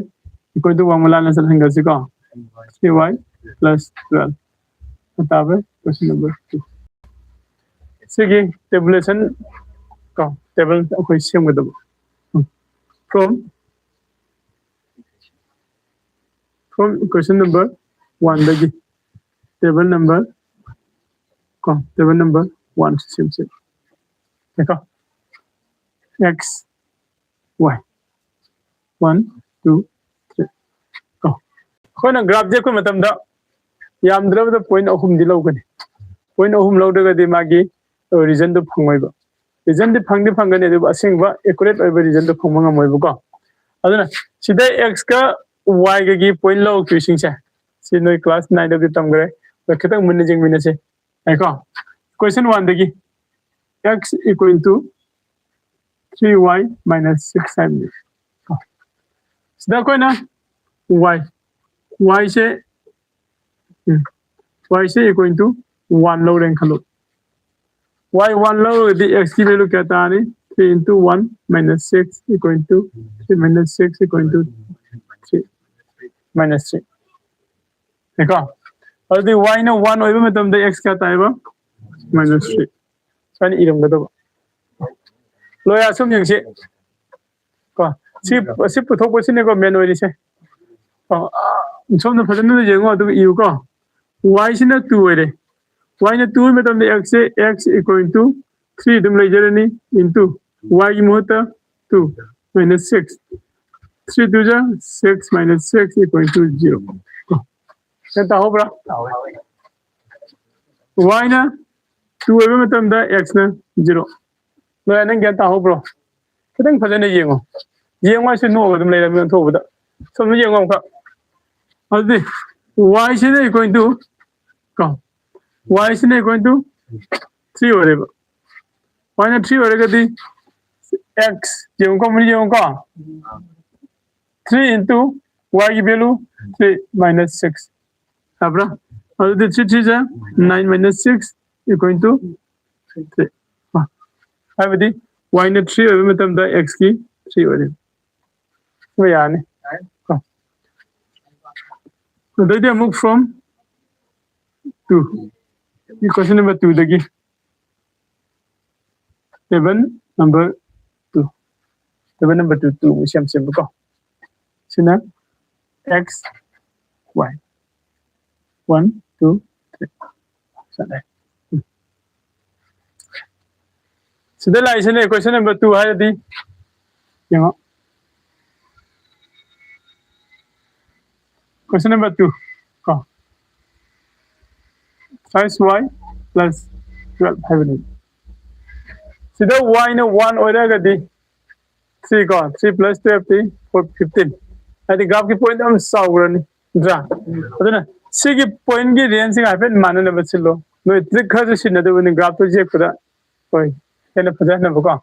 equal to one ꯃꯂꯥꯅ ꯆꯠꯍꯟꯈ꯭ꯔꯁꯤꯀꯣ, three y plus twelve꯫ ꯑꯇꯥꯕ question number two꯫ ꯁꯤꯒꯤ tabulation ꯀꯣ, table ꯑꯩꯈꯣꯏ ꯁꯦꯝꯒꯗꯕ꯫ From, from question number one ꯗꯒꯤ table number ꯀꯣ, table number one ꯁꯦꯝꯁꯦ꯫ ꯀꯣ, x y, one, two, three ꯀꯣ꯫ ꯑꯩꯈꯣꯏꯅ graph ꯌꯦꯛꯄ ꯃꯇꯝꯗ ꯌꯥꯝꯗ꯭ꯔꯕꯗ point ꯑꯍꯨꯝꯗꯤ ꯂꯧꯒꯅꯤ꯫ Point ꯑꯍꯨꯝ ꯂꯧꯗ꯭ꯔꯒꯗꯤ ꯃꯥꯒꯤ regionꯗꯨ ꯐꯪꯉꯣꯏꯕ꯫ Regionꯗꯤ ꯐꯪꯗꯤ ꯐꯪꯒꯅꯤ, ꯑꯗꯨꯕꯨ ꯑꯁꯦꯡꯕ accurate ꯑꯣꯏꯕ regionꯗꯨ ꯐꯪꯕ ꯉꯝꯃꯣꯏꯕꯀꯣ꯫ ꯑꯗꯨꯅ ꯁꯤꯗ x ꯀ y ꯒꯒꯤ point ꯂꯧꯔꯛꯇꯣꯏꯁꯤꯡꯁꯦ, ꯁꯤ ꯅꯣꯏ class nine ꯗꯗꯤ ꯇꯝꯈ꯭ꯔꯦ꯫ ꯑꯗꯣ ꯈꯤꯇꯪ ꯃꯨꯟꯅ ꯌꯦꯡꯃꯤꯟꯅꯁꯦ꯫ ꯌꯥꯏꯀꯣ? Question one ꯗꯒꯤ x equal to three y minus six ꯍꯥꯏꯕꯅꯤ꯫ ꯁꯤꯗ ꯑꯩꯈꯣꯏꯅ y, y say, um, y say equal to one ꯂꯧꯔꯦꯅ ꯈꯜꯂꯣ꯫ Y one ꯂꯧꯔꯒꯗꯤ x ꯀꯤ value ꯀꯌꯥ ꯇꯥꯔꯅꯤ? Three into one minus six equal to three minus six equal to three, minus three꯫ ꯀꯣ, ꯑꯗꯨꯗꯤ y ꯅ one ꯑꯣꯏꯕ ꯃꯇꯝꯗ x ꯀꯌꯥ ꯇꯥꯏꯕ? Minus three꯫ ꯁꯨꯃꯥꯏꯅ ꯏꯔꯝꯒꯗꯕ꯫ ꯂꯣꯏꯔ ꯁꯨꯝ ꯌꯦꯡꯁꯤ꯫ ꯀꯣ, ꯁꯤ, ꯁꯤ ꯄꯨꯊꯣꯛꯄꯁꯤꯅꯦꯀꯣ main ꯑꯣꯏꯔꯤꯁꯦ꯫ ꯀꯣ, ꯑ, ꯁꯣꯝꯗ ꯐꯖꯅ ꯌꯦꯡꯉꯣ, ꯑꯗꯨꯒ ꯏꯌꯨꯀꯣ꯫ Y ꯁꯤꯅ two ꯑꯣꯏꯔꯦ꯫ Y ꯅ two ꯑꯣꯏꯕ ꯃꯇꯝꯗ x say, x equal to three ꯑꯗꯨꯝ ꯂꯩꯖꯔꯅꯤ, into y ꯒꯤ ꯃꯍꯨꯠꯇ two minus six꯫ three two ꯖ six minus six equal to zero꯫ ꯒ꯭ꯌꯥꯟ ꯇꯥꯍꯧꯕ꯭ꯔꯥ? Y ꯅ two ꯑꯣꯏꯕ ꯃꯇꯝꯗ x ꯅ zero꯫ ꯂꯣꯏꯔꯦ, ꯅꯪ ꯒ꯭ꯌꯥꯟ ꯇꯥꯍꯧꯕ꯭ꯔꯣ? ꯈꯤꯇꯪ ꯐꯖꯅ ꯌꯦꯡꯉꯣ꯫ ꯌꯦꯡꯉꯣ ꯍꯥꯏꯁꯦ ꯅꯣꯛꯑꯒ ꯑꯗꯨꯝ ꯂꯩꯔꯝꯃꯤ ꯑꯣꯟꯊꯣꯛꯄꯗ꯫ ꯁꯣꯝꯗ ꯌꯦꯡꯉꯣ ꯑꯃꯨꯛꯈꯛ꯫ ꯑꯗꯨꯗꯤ y ꯁꯤꯅ equal to ꯀꯣ, y ꯁꯤꯅ equal to three ꯑꯣꯏꯔꯦꯕ꯫ Y ꯅ three ꯑꯣꯏꯔꯒꯗꯤ x ꯌꯦꯡꯉꯨꯀꯣ, ꯃꯨꯟꯅ ꯌꯦꯡꯉꯨꯀꯣ꯫ Three into y ꯒꯤ value three minus six ꯇꯥꯕ꯭ꯔꯥ? ꯑꯗꯨꯗꯤ three three ꯖ nine minus six equal to three꯫ ꯍꯥꯏꯕꯗꯤ y ꯅ three ꯑꯣꯏꯕ ꯃꯇꯝꯗ x ꯀꯤ three ꯑꯣꯏꯔꯦ꯫ ꯁꯤꯃ ꯌꯥꯔꯅꯤ꯫ ꯑꯗꯩꯗꯤ ꯑꯃꯨꯛ from two, question number two ꯗꯒꯤ꯫ Table number two, table number two, two ꯁꯤ ꯌꯥꯝ ꯁꯦꯝꯕꯀꯣ꯫ ꯁꯤꯅ x, y, one, two, three ꯆꯠꯂꯦ꯫ ꯎꯝ꯫ ꯁꯤꯗ ꯂꯥꯛꯏꯁꯤꯅꯦ question number two ꯍꯥꯏꯔꯗꯤ ꯌꯦꯡꯉꯣ꯫ Question number two ꯀꯣ, five y plus twelve ꯍꯥꯏꯕꯅꯤ꯫ ꯁꯤꯗ y ꯅ one ꯑꯣꯏꯔꯒꯗꯤ three ꯀꯣ, three plus twelve T four, fifteen꯫ ꯍꯥꯏꯗꯤ graph ꯀꯤ point ꯌꯥꯝ ꯆꯥꯎꯈ꯭ꯔꯅꯤ, ꯅꯠꯇ꯭ꯔꯥ? ꯑꯗꯨꯅ ꯁꯤꯒꯤ point ꯀꯤ range ꯁꯤꯒ ꯍꯥꯏꯐꯦꯠ ꯃꯥꯟꯅꯅꯕ ꯁꯤꯜꯂꯣ꯫ ꯅꯣꯏ trick ꯈꯔꯁꯨ ꯁꯤꯖꯤꯟꯅꯗꯕꯅꯤ graph ꯇꯣ ꯌꯦꯛꯄꯗ꯫ ꯍꯣꯏ, ꯍꯦꯟꯅ ꯐꯖꯍꯟꯅꯕꯀꯣ꯫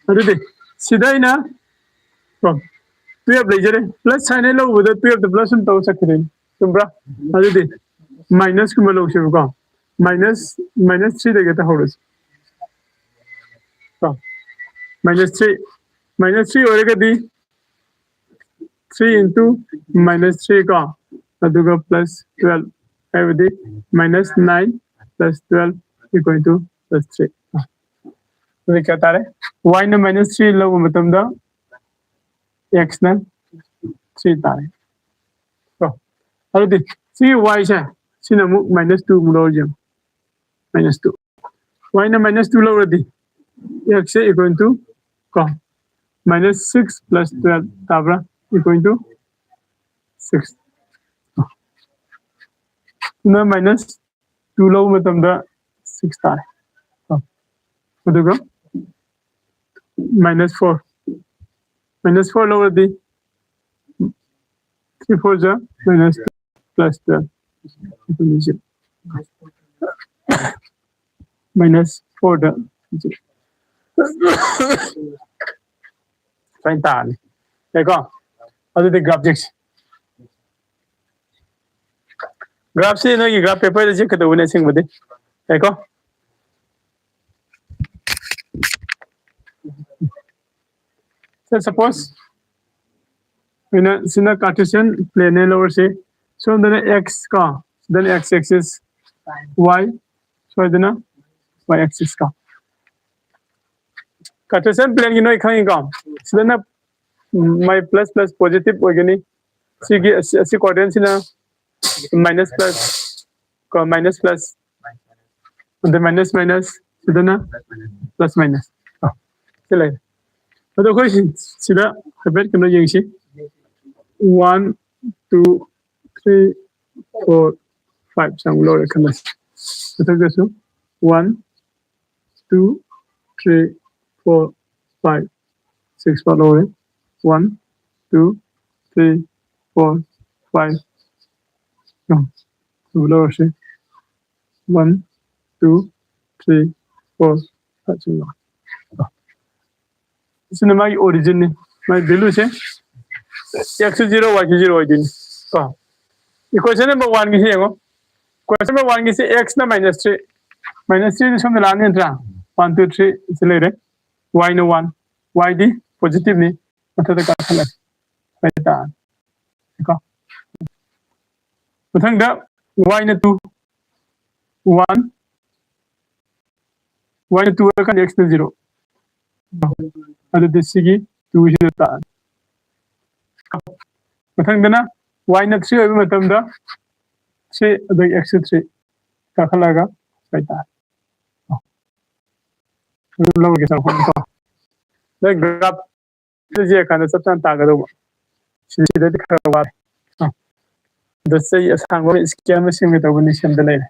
ꯑꯗꯨꯗꯤ ꯁꯤꯗ ꯑꯩꯅ ꯀꯣ, twelve ꯂꯩꯖꯔꯦ꯫ Plus sign ꯍꯦꯛ ꯂꯧꯕꯗ twelve ꯇ plus ꯑꯗꯨꯝ ꯇꯧꯔ ꯆꯠꯈꯤꯗꯣꯏꯅꯤ꯫ ꯆꯨꯝꯕ꯭ꯔꯥ? ꯑꯗꯨꯗꯤ minus ꯀꯨꯝꯕ ꯂꯧꯁꯦꯕꯀꯣ꯫ Minus, minus three ꯗꯒꯤ ꯍꯦꯛꯇ ꯍꯧꯔꯁꯤ꯫ ꯀꯣ? Minus three, minus three ꯑꯣꯏꯔꯒꯗꯤ three into minus three ꯀꯣ, ꯑꯗꯨꯒ plus twelve, ꯍꯥꯏꯕꯗꯤ minus nine plus twelve equal to plus three꯫ ꯑꯗꯨꯗꯤ ꯀꯌꯥ ꯇꯥꯔꯦ? Y ꯅ minus three ꯂꯧꯕ ꯃꯇꯝꯗ x ꯅ three ꯇꯥꯔꯦ꯫ ꯀꯣ? ꯑꯗꯨꯗꯤ ꯁꯤꯒꯤ y ꯁꯦ, ꯁꯤꯅ ꯑꯃꯨꯛ minus two ꯑꯃꯨꯛ ꯂꯧꯔꯁꯦ꯫ Minus two꯫ Y ꯅ minus two ꯂꯧꯔꯗꯤ x ꯁꯦ equal to ꯀꯣ, minus six plus twelve ꯇꯥꯕ꯭ꯔꯥ? equal to six. ꯁꯤꯅ minus two ꯂꯧꯕ ꯃꯇꯝꯗ six ꯇꯥꯔꯦ꯫ ꯀꯣ꯫ ꯑꯗꯨꯒ minus four, minus four ꯂꯧꯔꯗꯤ three four ꯖ minus two plus twelve, minus four ꯗ ꯁꯨꯃꯥꯏꯅ ꯇꯥꯔꯅꯤ꯫ ꯌꯥꯏꯀꯣ? ꯑꯗꯨꯗꯤ graph ꯌꯦꯡꯁꯤ꯫ Graphꯁꯤ ꯅꯣꯏꯒꯤ graph paperꯗ ꯆꯦꯛꯀꯗꯧꯕꯅꯦ ꯑꯁꯦꯡꯕꯗꯤ꯫ ꯌꯥꯏꯀꯣ? So suppose ꯑꯩꯅ ꯁꯤꯅ Cartesian planeꯅꯦ ꯂꯧꯔꯁꯤ꯫ ꯁꯣꯝꯗꯅ x ꯀꯣ, ꯁꯤꯗꯅ x axis, y, ꯁꯣꯏꯗꯅ y axis ꯀꯣ꯫ Cartesian planeꯒꯤ ꯅꯣꯏ ꯈꯪꯉꯤꯀꯣ? ꯁꯤꯗꯅ ꯎꯝ, my plus plus positive ꯑꯣꯏꯒꯅꯤ꯫ ꯁꯤꯒꯤ ꯑꯁꯤ, ꯑꯁꯤ quadrantꯁꯤꯅ minus plus ꯀꯣ, minus plus, ꯑꯗ minus minus, ꯁꯤꯗꯅ plus minus꯫ ꯁꯤ ꯂꯩꯔꯦ꯫ ꯑꯗꯣ ꯑꯩꯈꯣꯏ ꯁꯤ, ꯁꯤꯗ ꯍꯥꯏꯐꯦꯠ ꯀꯩꯅꯣ ꯌꯦꯡꯁꯤ꯫ One, two, three, four, five ꯁꯦ ꯑꯃꯨꯛ ꯂꯧꯔꯦ ꯈꯜꯂꯁꯤ꯫ ꯃꯊꯛꯇꯁꯨ one, two, three, four, five, six ꯐꯥꯎ ꯂꯧꯔꯦ꯫ One, two, three, four, five, ꯎꯝ, ꯑꯗꯨ ꯂꯧꯔꯁꯤ꯫ One, two, three, four, five ꯁꯤ ꯂꯧꯔꯦ꯫ ꯁꯤꯅ ꯃꯥꯒꯤ originꯅꯤ꯫ ꯃꯥꯒꯤ valueꯁꯦ x ꯁꯨ zero, y ꯁꯨ zero ꯑꯣꯏꯗꯣꯏꯅꯤ꯫ ꯀꯣ? Equation number oneꯒꯤꯁꯤ ꯌꯦꯡꯉꯣ꯫ Equation number oneꯒꯤꯁꯤ x ꯅ minus three, minus three ꯁꯣꯝꯗ ꯂꯥꯛꯑꯅꯤ ꯅꯠꯇ꯭ꯔꯥ? One, two, three ꯁꯤ ꯂꯩꯔꯦ꯫ Y ꯅ one, y ꯗꯤ positiveꯅꯤ꯫ ꯃꯊꯛꯇ ꯀꯥꯈꯠꯂꯦ꯫ ꯁꯨꯃꯥꯏꯅ ꯇꯥꯔꯅꯤ꯫ ꯀꯣ? ꯃꯊꯪꯗ y ꯅ two, one, y ꯅ two ꯑꯣꯏꯔꯀꯥꯟꯗ x ꯅ zero꯫ ꯑꯗꯨꯗꯤ ꯁꯤꯒꯤ two ꯁꯤꯗ ꯇꯥꯔꯅꯤ꯫ ꯃꯊꯪꯗꯅ y ꯅ three ꯑꯣꯏꯕ ꯃꯇꯝꯗ three, ꯑꯗꯒꯤ x ꯁꯨ three ꯀꯥꯈꯠꯂꯒ ꯁꯨꯃꯥꯏꯅ ꯇꯥꯔꯦ꯫ ꯑꯗꯨꯝ ꯂꯧꯔꯒꯦ ꯆꯥꯎꯈꯠꯂꯦꯀꯣ꯫ ꯅꯣꯏ graph ꯁꯤ ꯌꯦꯡꯉꯀꯥꯟꯗ ꯆꯞ ꯆꯥꯅ ꯇꯥꯒꯗꯧꯕ꯫ ꯁꯤꯗꯗꯤ ꯈꯔ ꯋꯥꯔꯦ꯫ ꯑ, ꯑꯗꯣ ꯆꯩ ꯑꯁꯥꯡꯕ ꯁ꯭ꯀꯦꯜ ꯑꯃ ꯁꯦꯝꯒꯦ ꯇꯧꯕꯅꯤ, ꯁꯦꯝꯗ ꯂꯩꯔꯦ꯫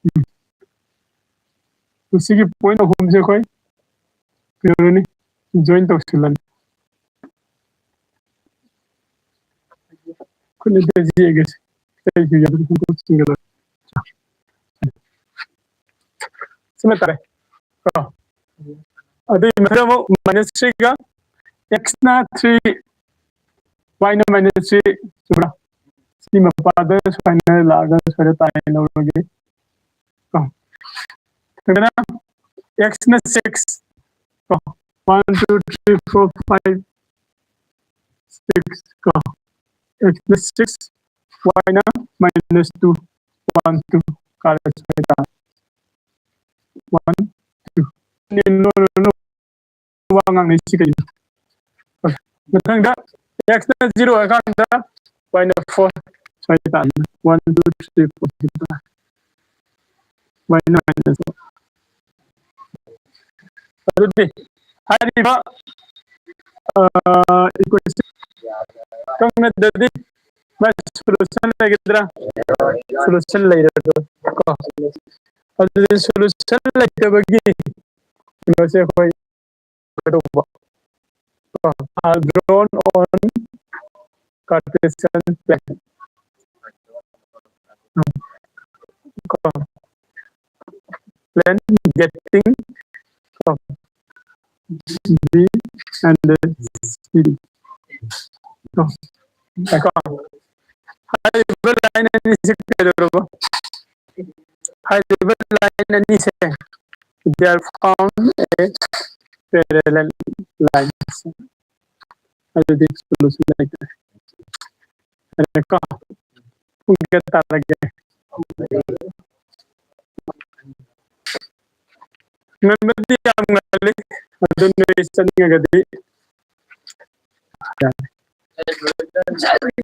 ꯎꯝ꯫ ꯃꯁꯤꯒꯤ ꯄꯣꯏꯟ ꯑꯍꯨꯝꯁꯦ ꯑꯩꯈꯣꯏ ꯀꯩꯗꯧꯔꯅꯤ? ꯖꯣꯏꯟ ꯇꯧꯁꯤꯜꯂꯅꯤ꯫ ꯈꯨꯠꯅ ꯌꯦꯡꯒꯦꯁꯦ꯫ ꯀꯩꯁꯨ ꯌꯥꯗꯕ ꯈꯣꯡꯀꯥꯞ ꯆꯤꯡꯒꯗꯕ꯫ ꯁꯤꯃ ꯇꯥꯔꯦ꯫ ꯀꯣ꯫ ꯑꯗꯨꯒꯤ ꯃꯊꯪ ꯑꯃꯨꯛ ꯃꯥꯏꯅꯁ ꯊ꯭ꯔꯤꯒ ꯑꯦꯛꯁꯅ ꯊ꯭ꯔꯤ, ꯋꯥꯏꯅ ꯃꯥꯏꯅꯁ ꯊ꯭ꯔꯤ, ꯆꯨꯝꯕ꯭ꯔꯥ? ꯁꯤ ꯃꯄꯥꯗ ꯁꯨꯃꯥꯏꯅ ꯂꯥꯛꯑꯒ ꯁ꯭ꯋꯥꯏꯗ ꯇꯥꯏ ꯂꯧꯔꯒꯦ꯫ ꯀꯣ꯫ ꯑꯗꯨꯒ ꯑꯦꯛꯁꯅ ꯁꯤꯛꯁ꯫ ꯀꯣ꯫ One, two, three, four, five, six. ꯀꯣ꯫ ꯑꯦꯛꯁꯅ ꯁꯤꯛꯁ, ꯋꯥꯏꯅ ꯃꯥꯏꯅꯁ ꯇꯨ꯫ One, two. ꯀꯥꯔꯦ ꯁ꯭ꯋꯥꯏꯗ꯫ One, two. No, no, no. ꯋꯥ ꯉꯥꯡꯅꯩꯁꯤ ꯀꯩꯅꯣ? ꯃꯊꯪꯗ ꯑꯦꯛꯁꯅ ꯖꯤꯔꯣ ꯑꯣꯏꯔꯀꯥꯟꯗ ꯋꯥꯏꯅ ꯐꯣꯔ꯫ ꯁ꯭ꯋꯥꯏꯗ ꯇꯥꯔꯦ꯫ One, two, three, four. ꯁ꯭ꯋꯥꯏꯗ ꯇꯥꯔꯦ꯫ ꯋꯥꯏꯅ ꯃꯥꯏꯅꯁ ꯐꯣꯔ꯫ ꯑꯗꯨꯗꯤ ꯍꯥꯏꯔꯤꯕ, ꯑ, ꯏꯀ꯭ꯋꯦꯁꯟ ꯀꯔꯝꯅꯗꯗꯤ ꯃꯥꯏ ꯁꯣꯂꯨꯁꯟ ꯂꯩꯒꯗ꯭ꯔꯥ? ꯁꯣꯂꯨꯁꯟ ꯂꯩꯔꯔꯣꯏ ꯀꯣ꯫ ꯑꯗꯨꯗꯤ ꯁꯣꯂꯨꯁꯟ ꯂꯩꯇꯕꯒꯤ ꯀꯩꯅꯣꯁꯦ ꯑꯩꯈꯣꯏ ꯀꯩꯗꯧꯕ? Are drawn on Cartesian plan. ꯎꯝ꯫ ꯀꯣ꯫ Plan getting, ꯀꯣ꯫ B and C D. ꯀꯣ꯫ ꯉꯥꯏꯈꯣ꯫ ꯍꯥꯏꯔꯤꯕ ꯂꯥꯏꯟ ꯑꯅꯤꯁꯤ ꯀꯩꯗꯧꯔꯕ? ꯍꯥꯏꯔꯤꯕ ꯂꯥꯏꯟ ꯑꯅꯤꯁꯦ, they are found as parallel lines. ꯑꯗꯨꯗꯤ ꯁꯣꯂꯨꯁꯟ ꯂꯩꯇ꯭ꯔꯦ꯫ ꯀꯣ꯫ ꯄꯨꯡ ꯀꯌꯥ ꯇꯥꯔꯒꯦ? ꯉꯟꯕꯗꯤ ꯌꯥꯝ ꯉꯜꯂꯤ, ꯑꯗꯨ ꯅꯣꯏ ꯆꯠꯅꯤꯡꯉꯒꯗꯤ ꯌꯥꯔꯦ꯫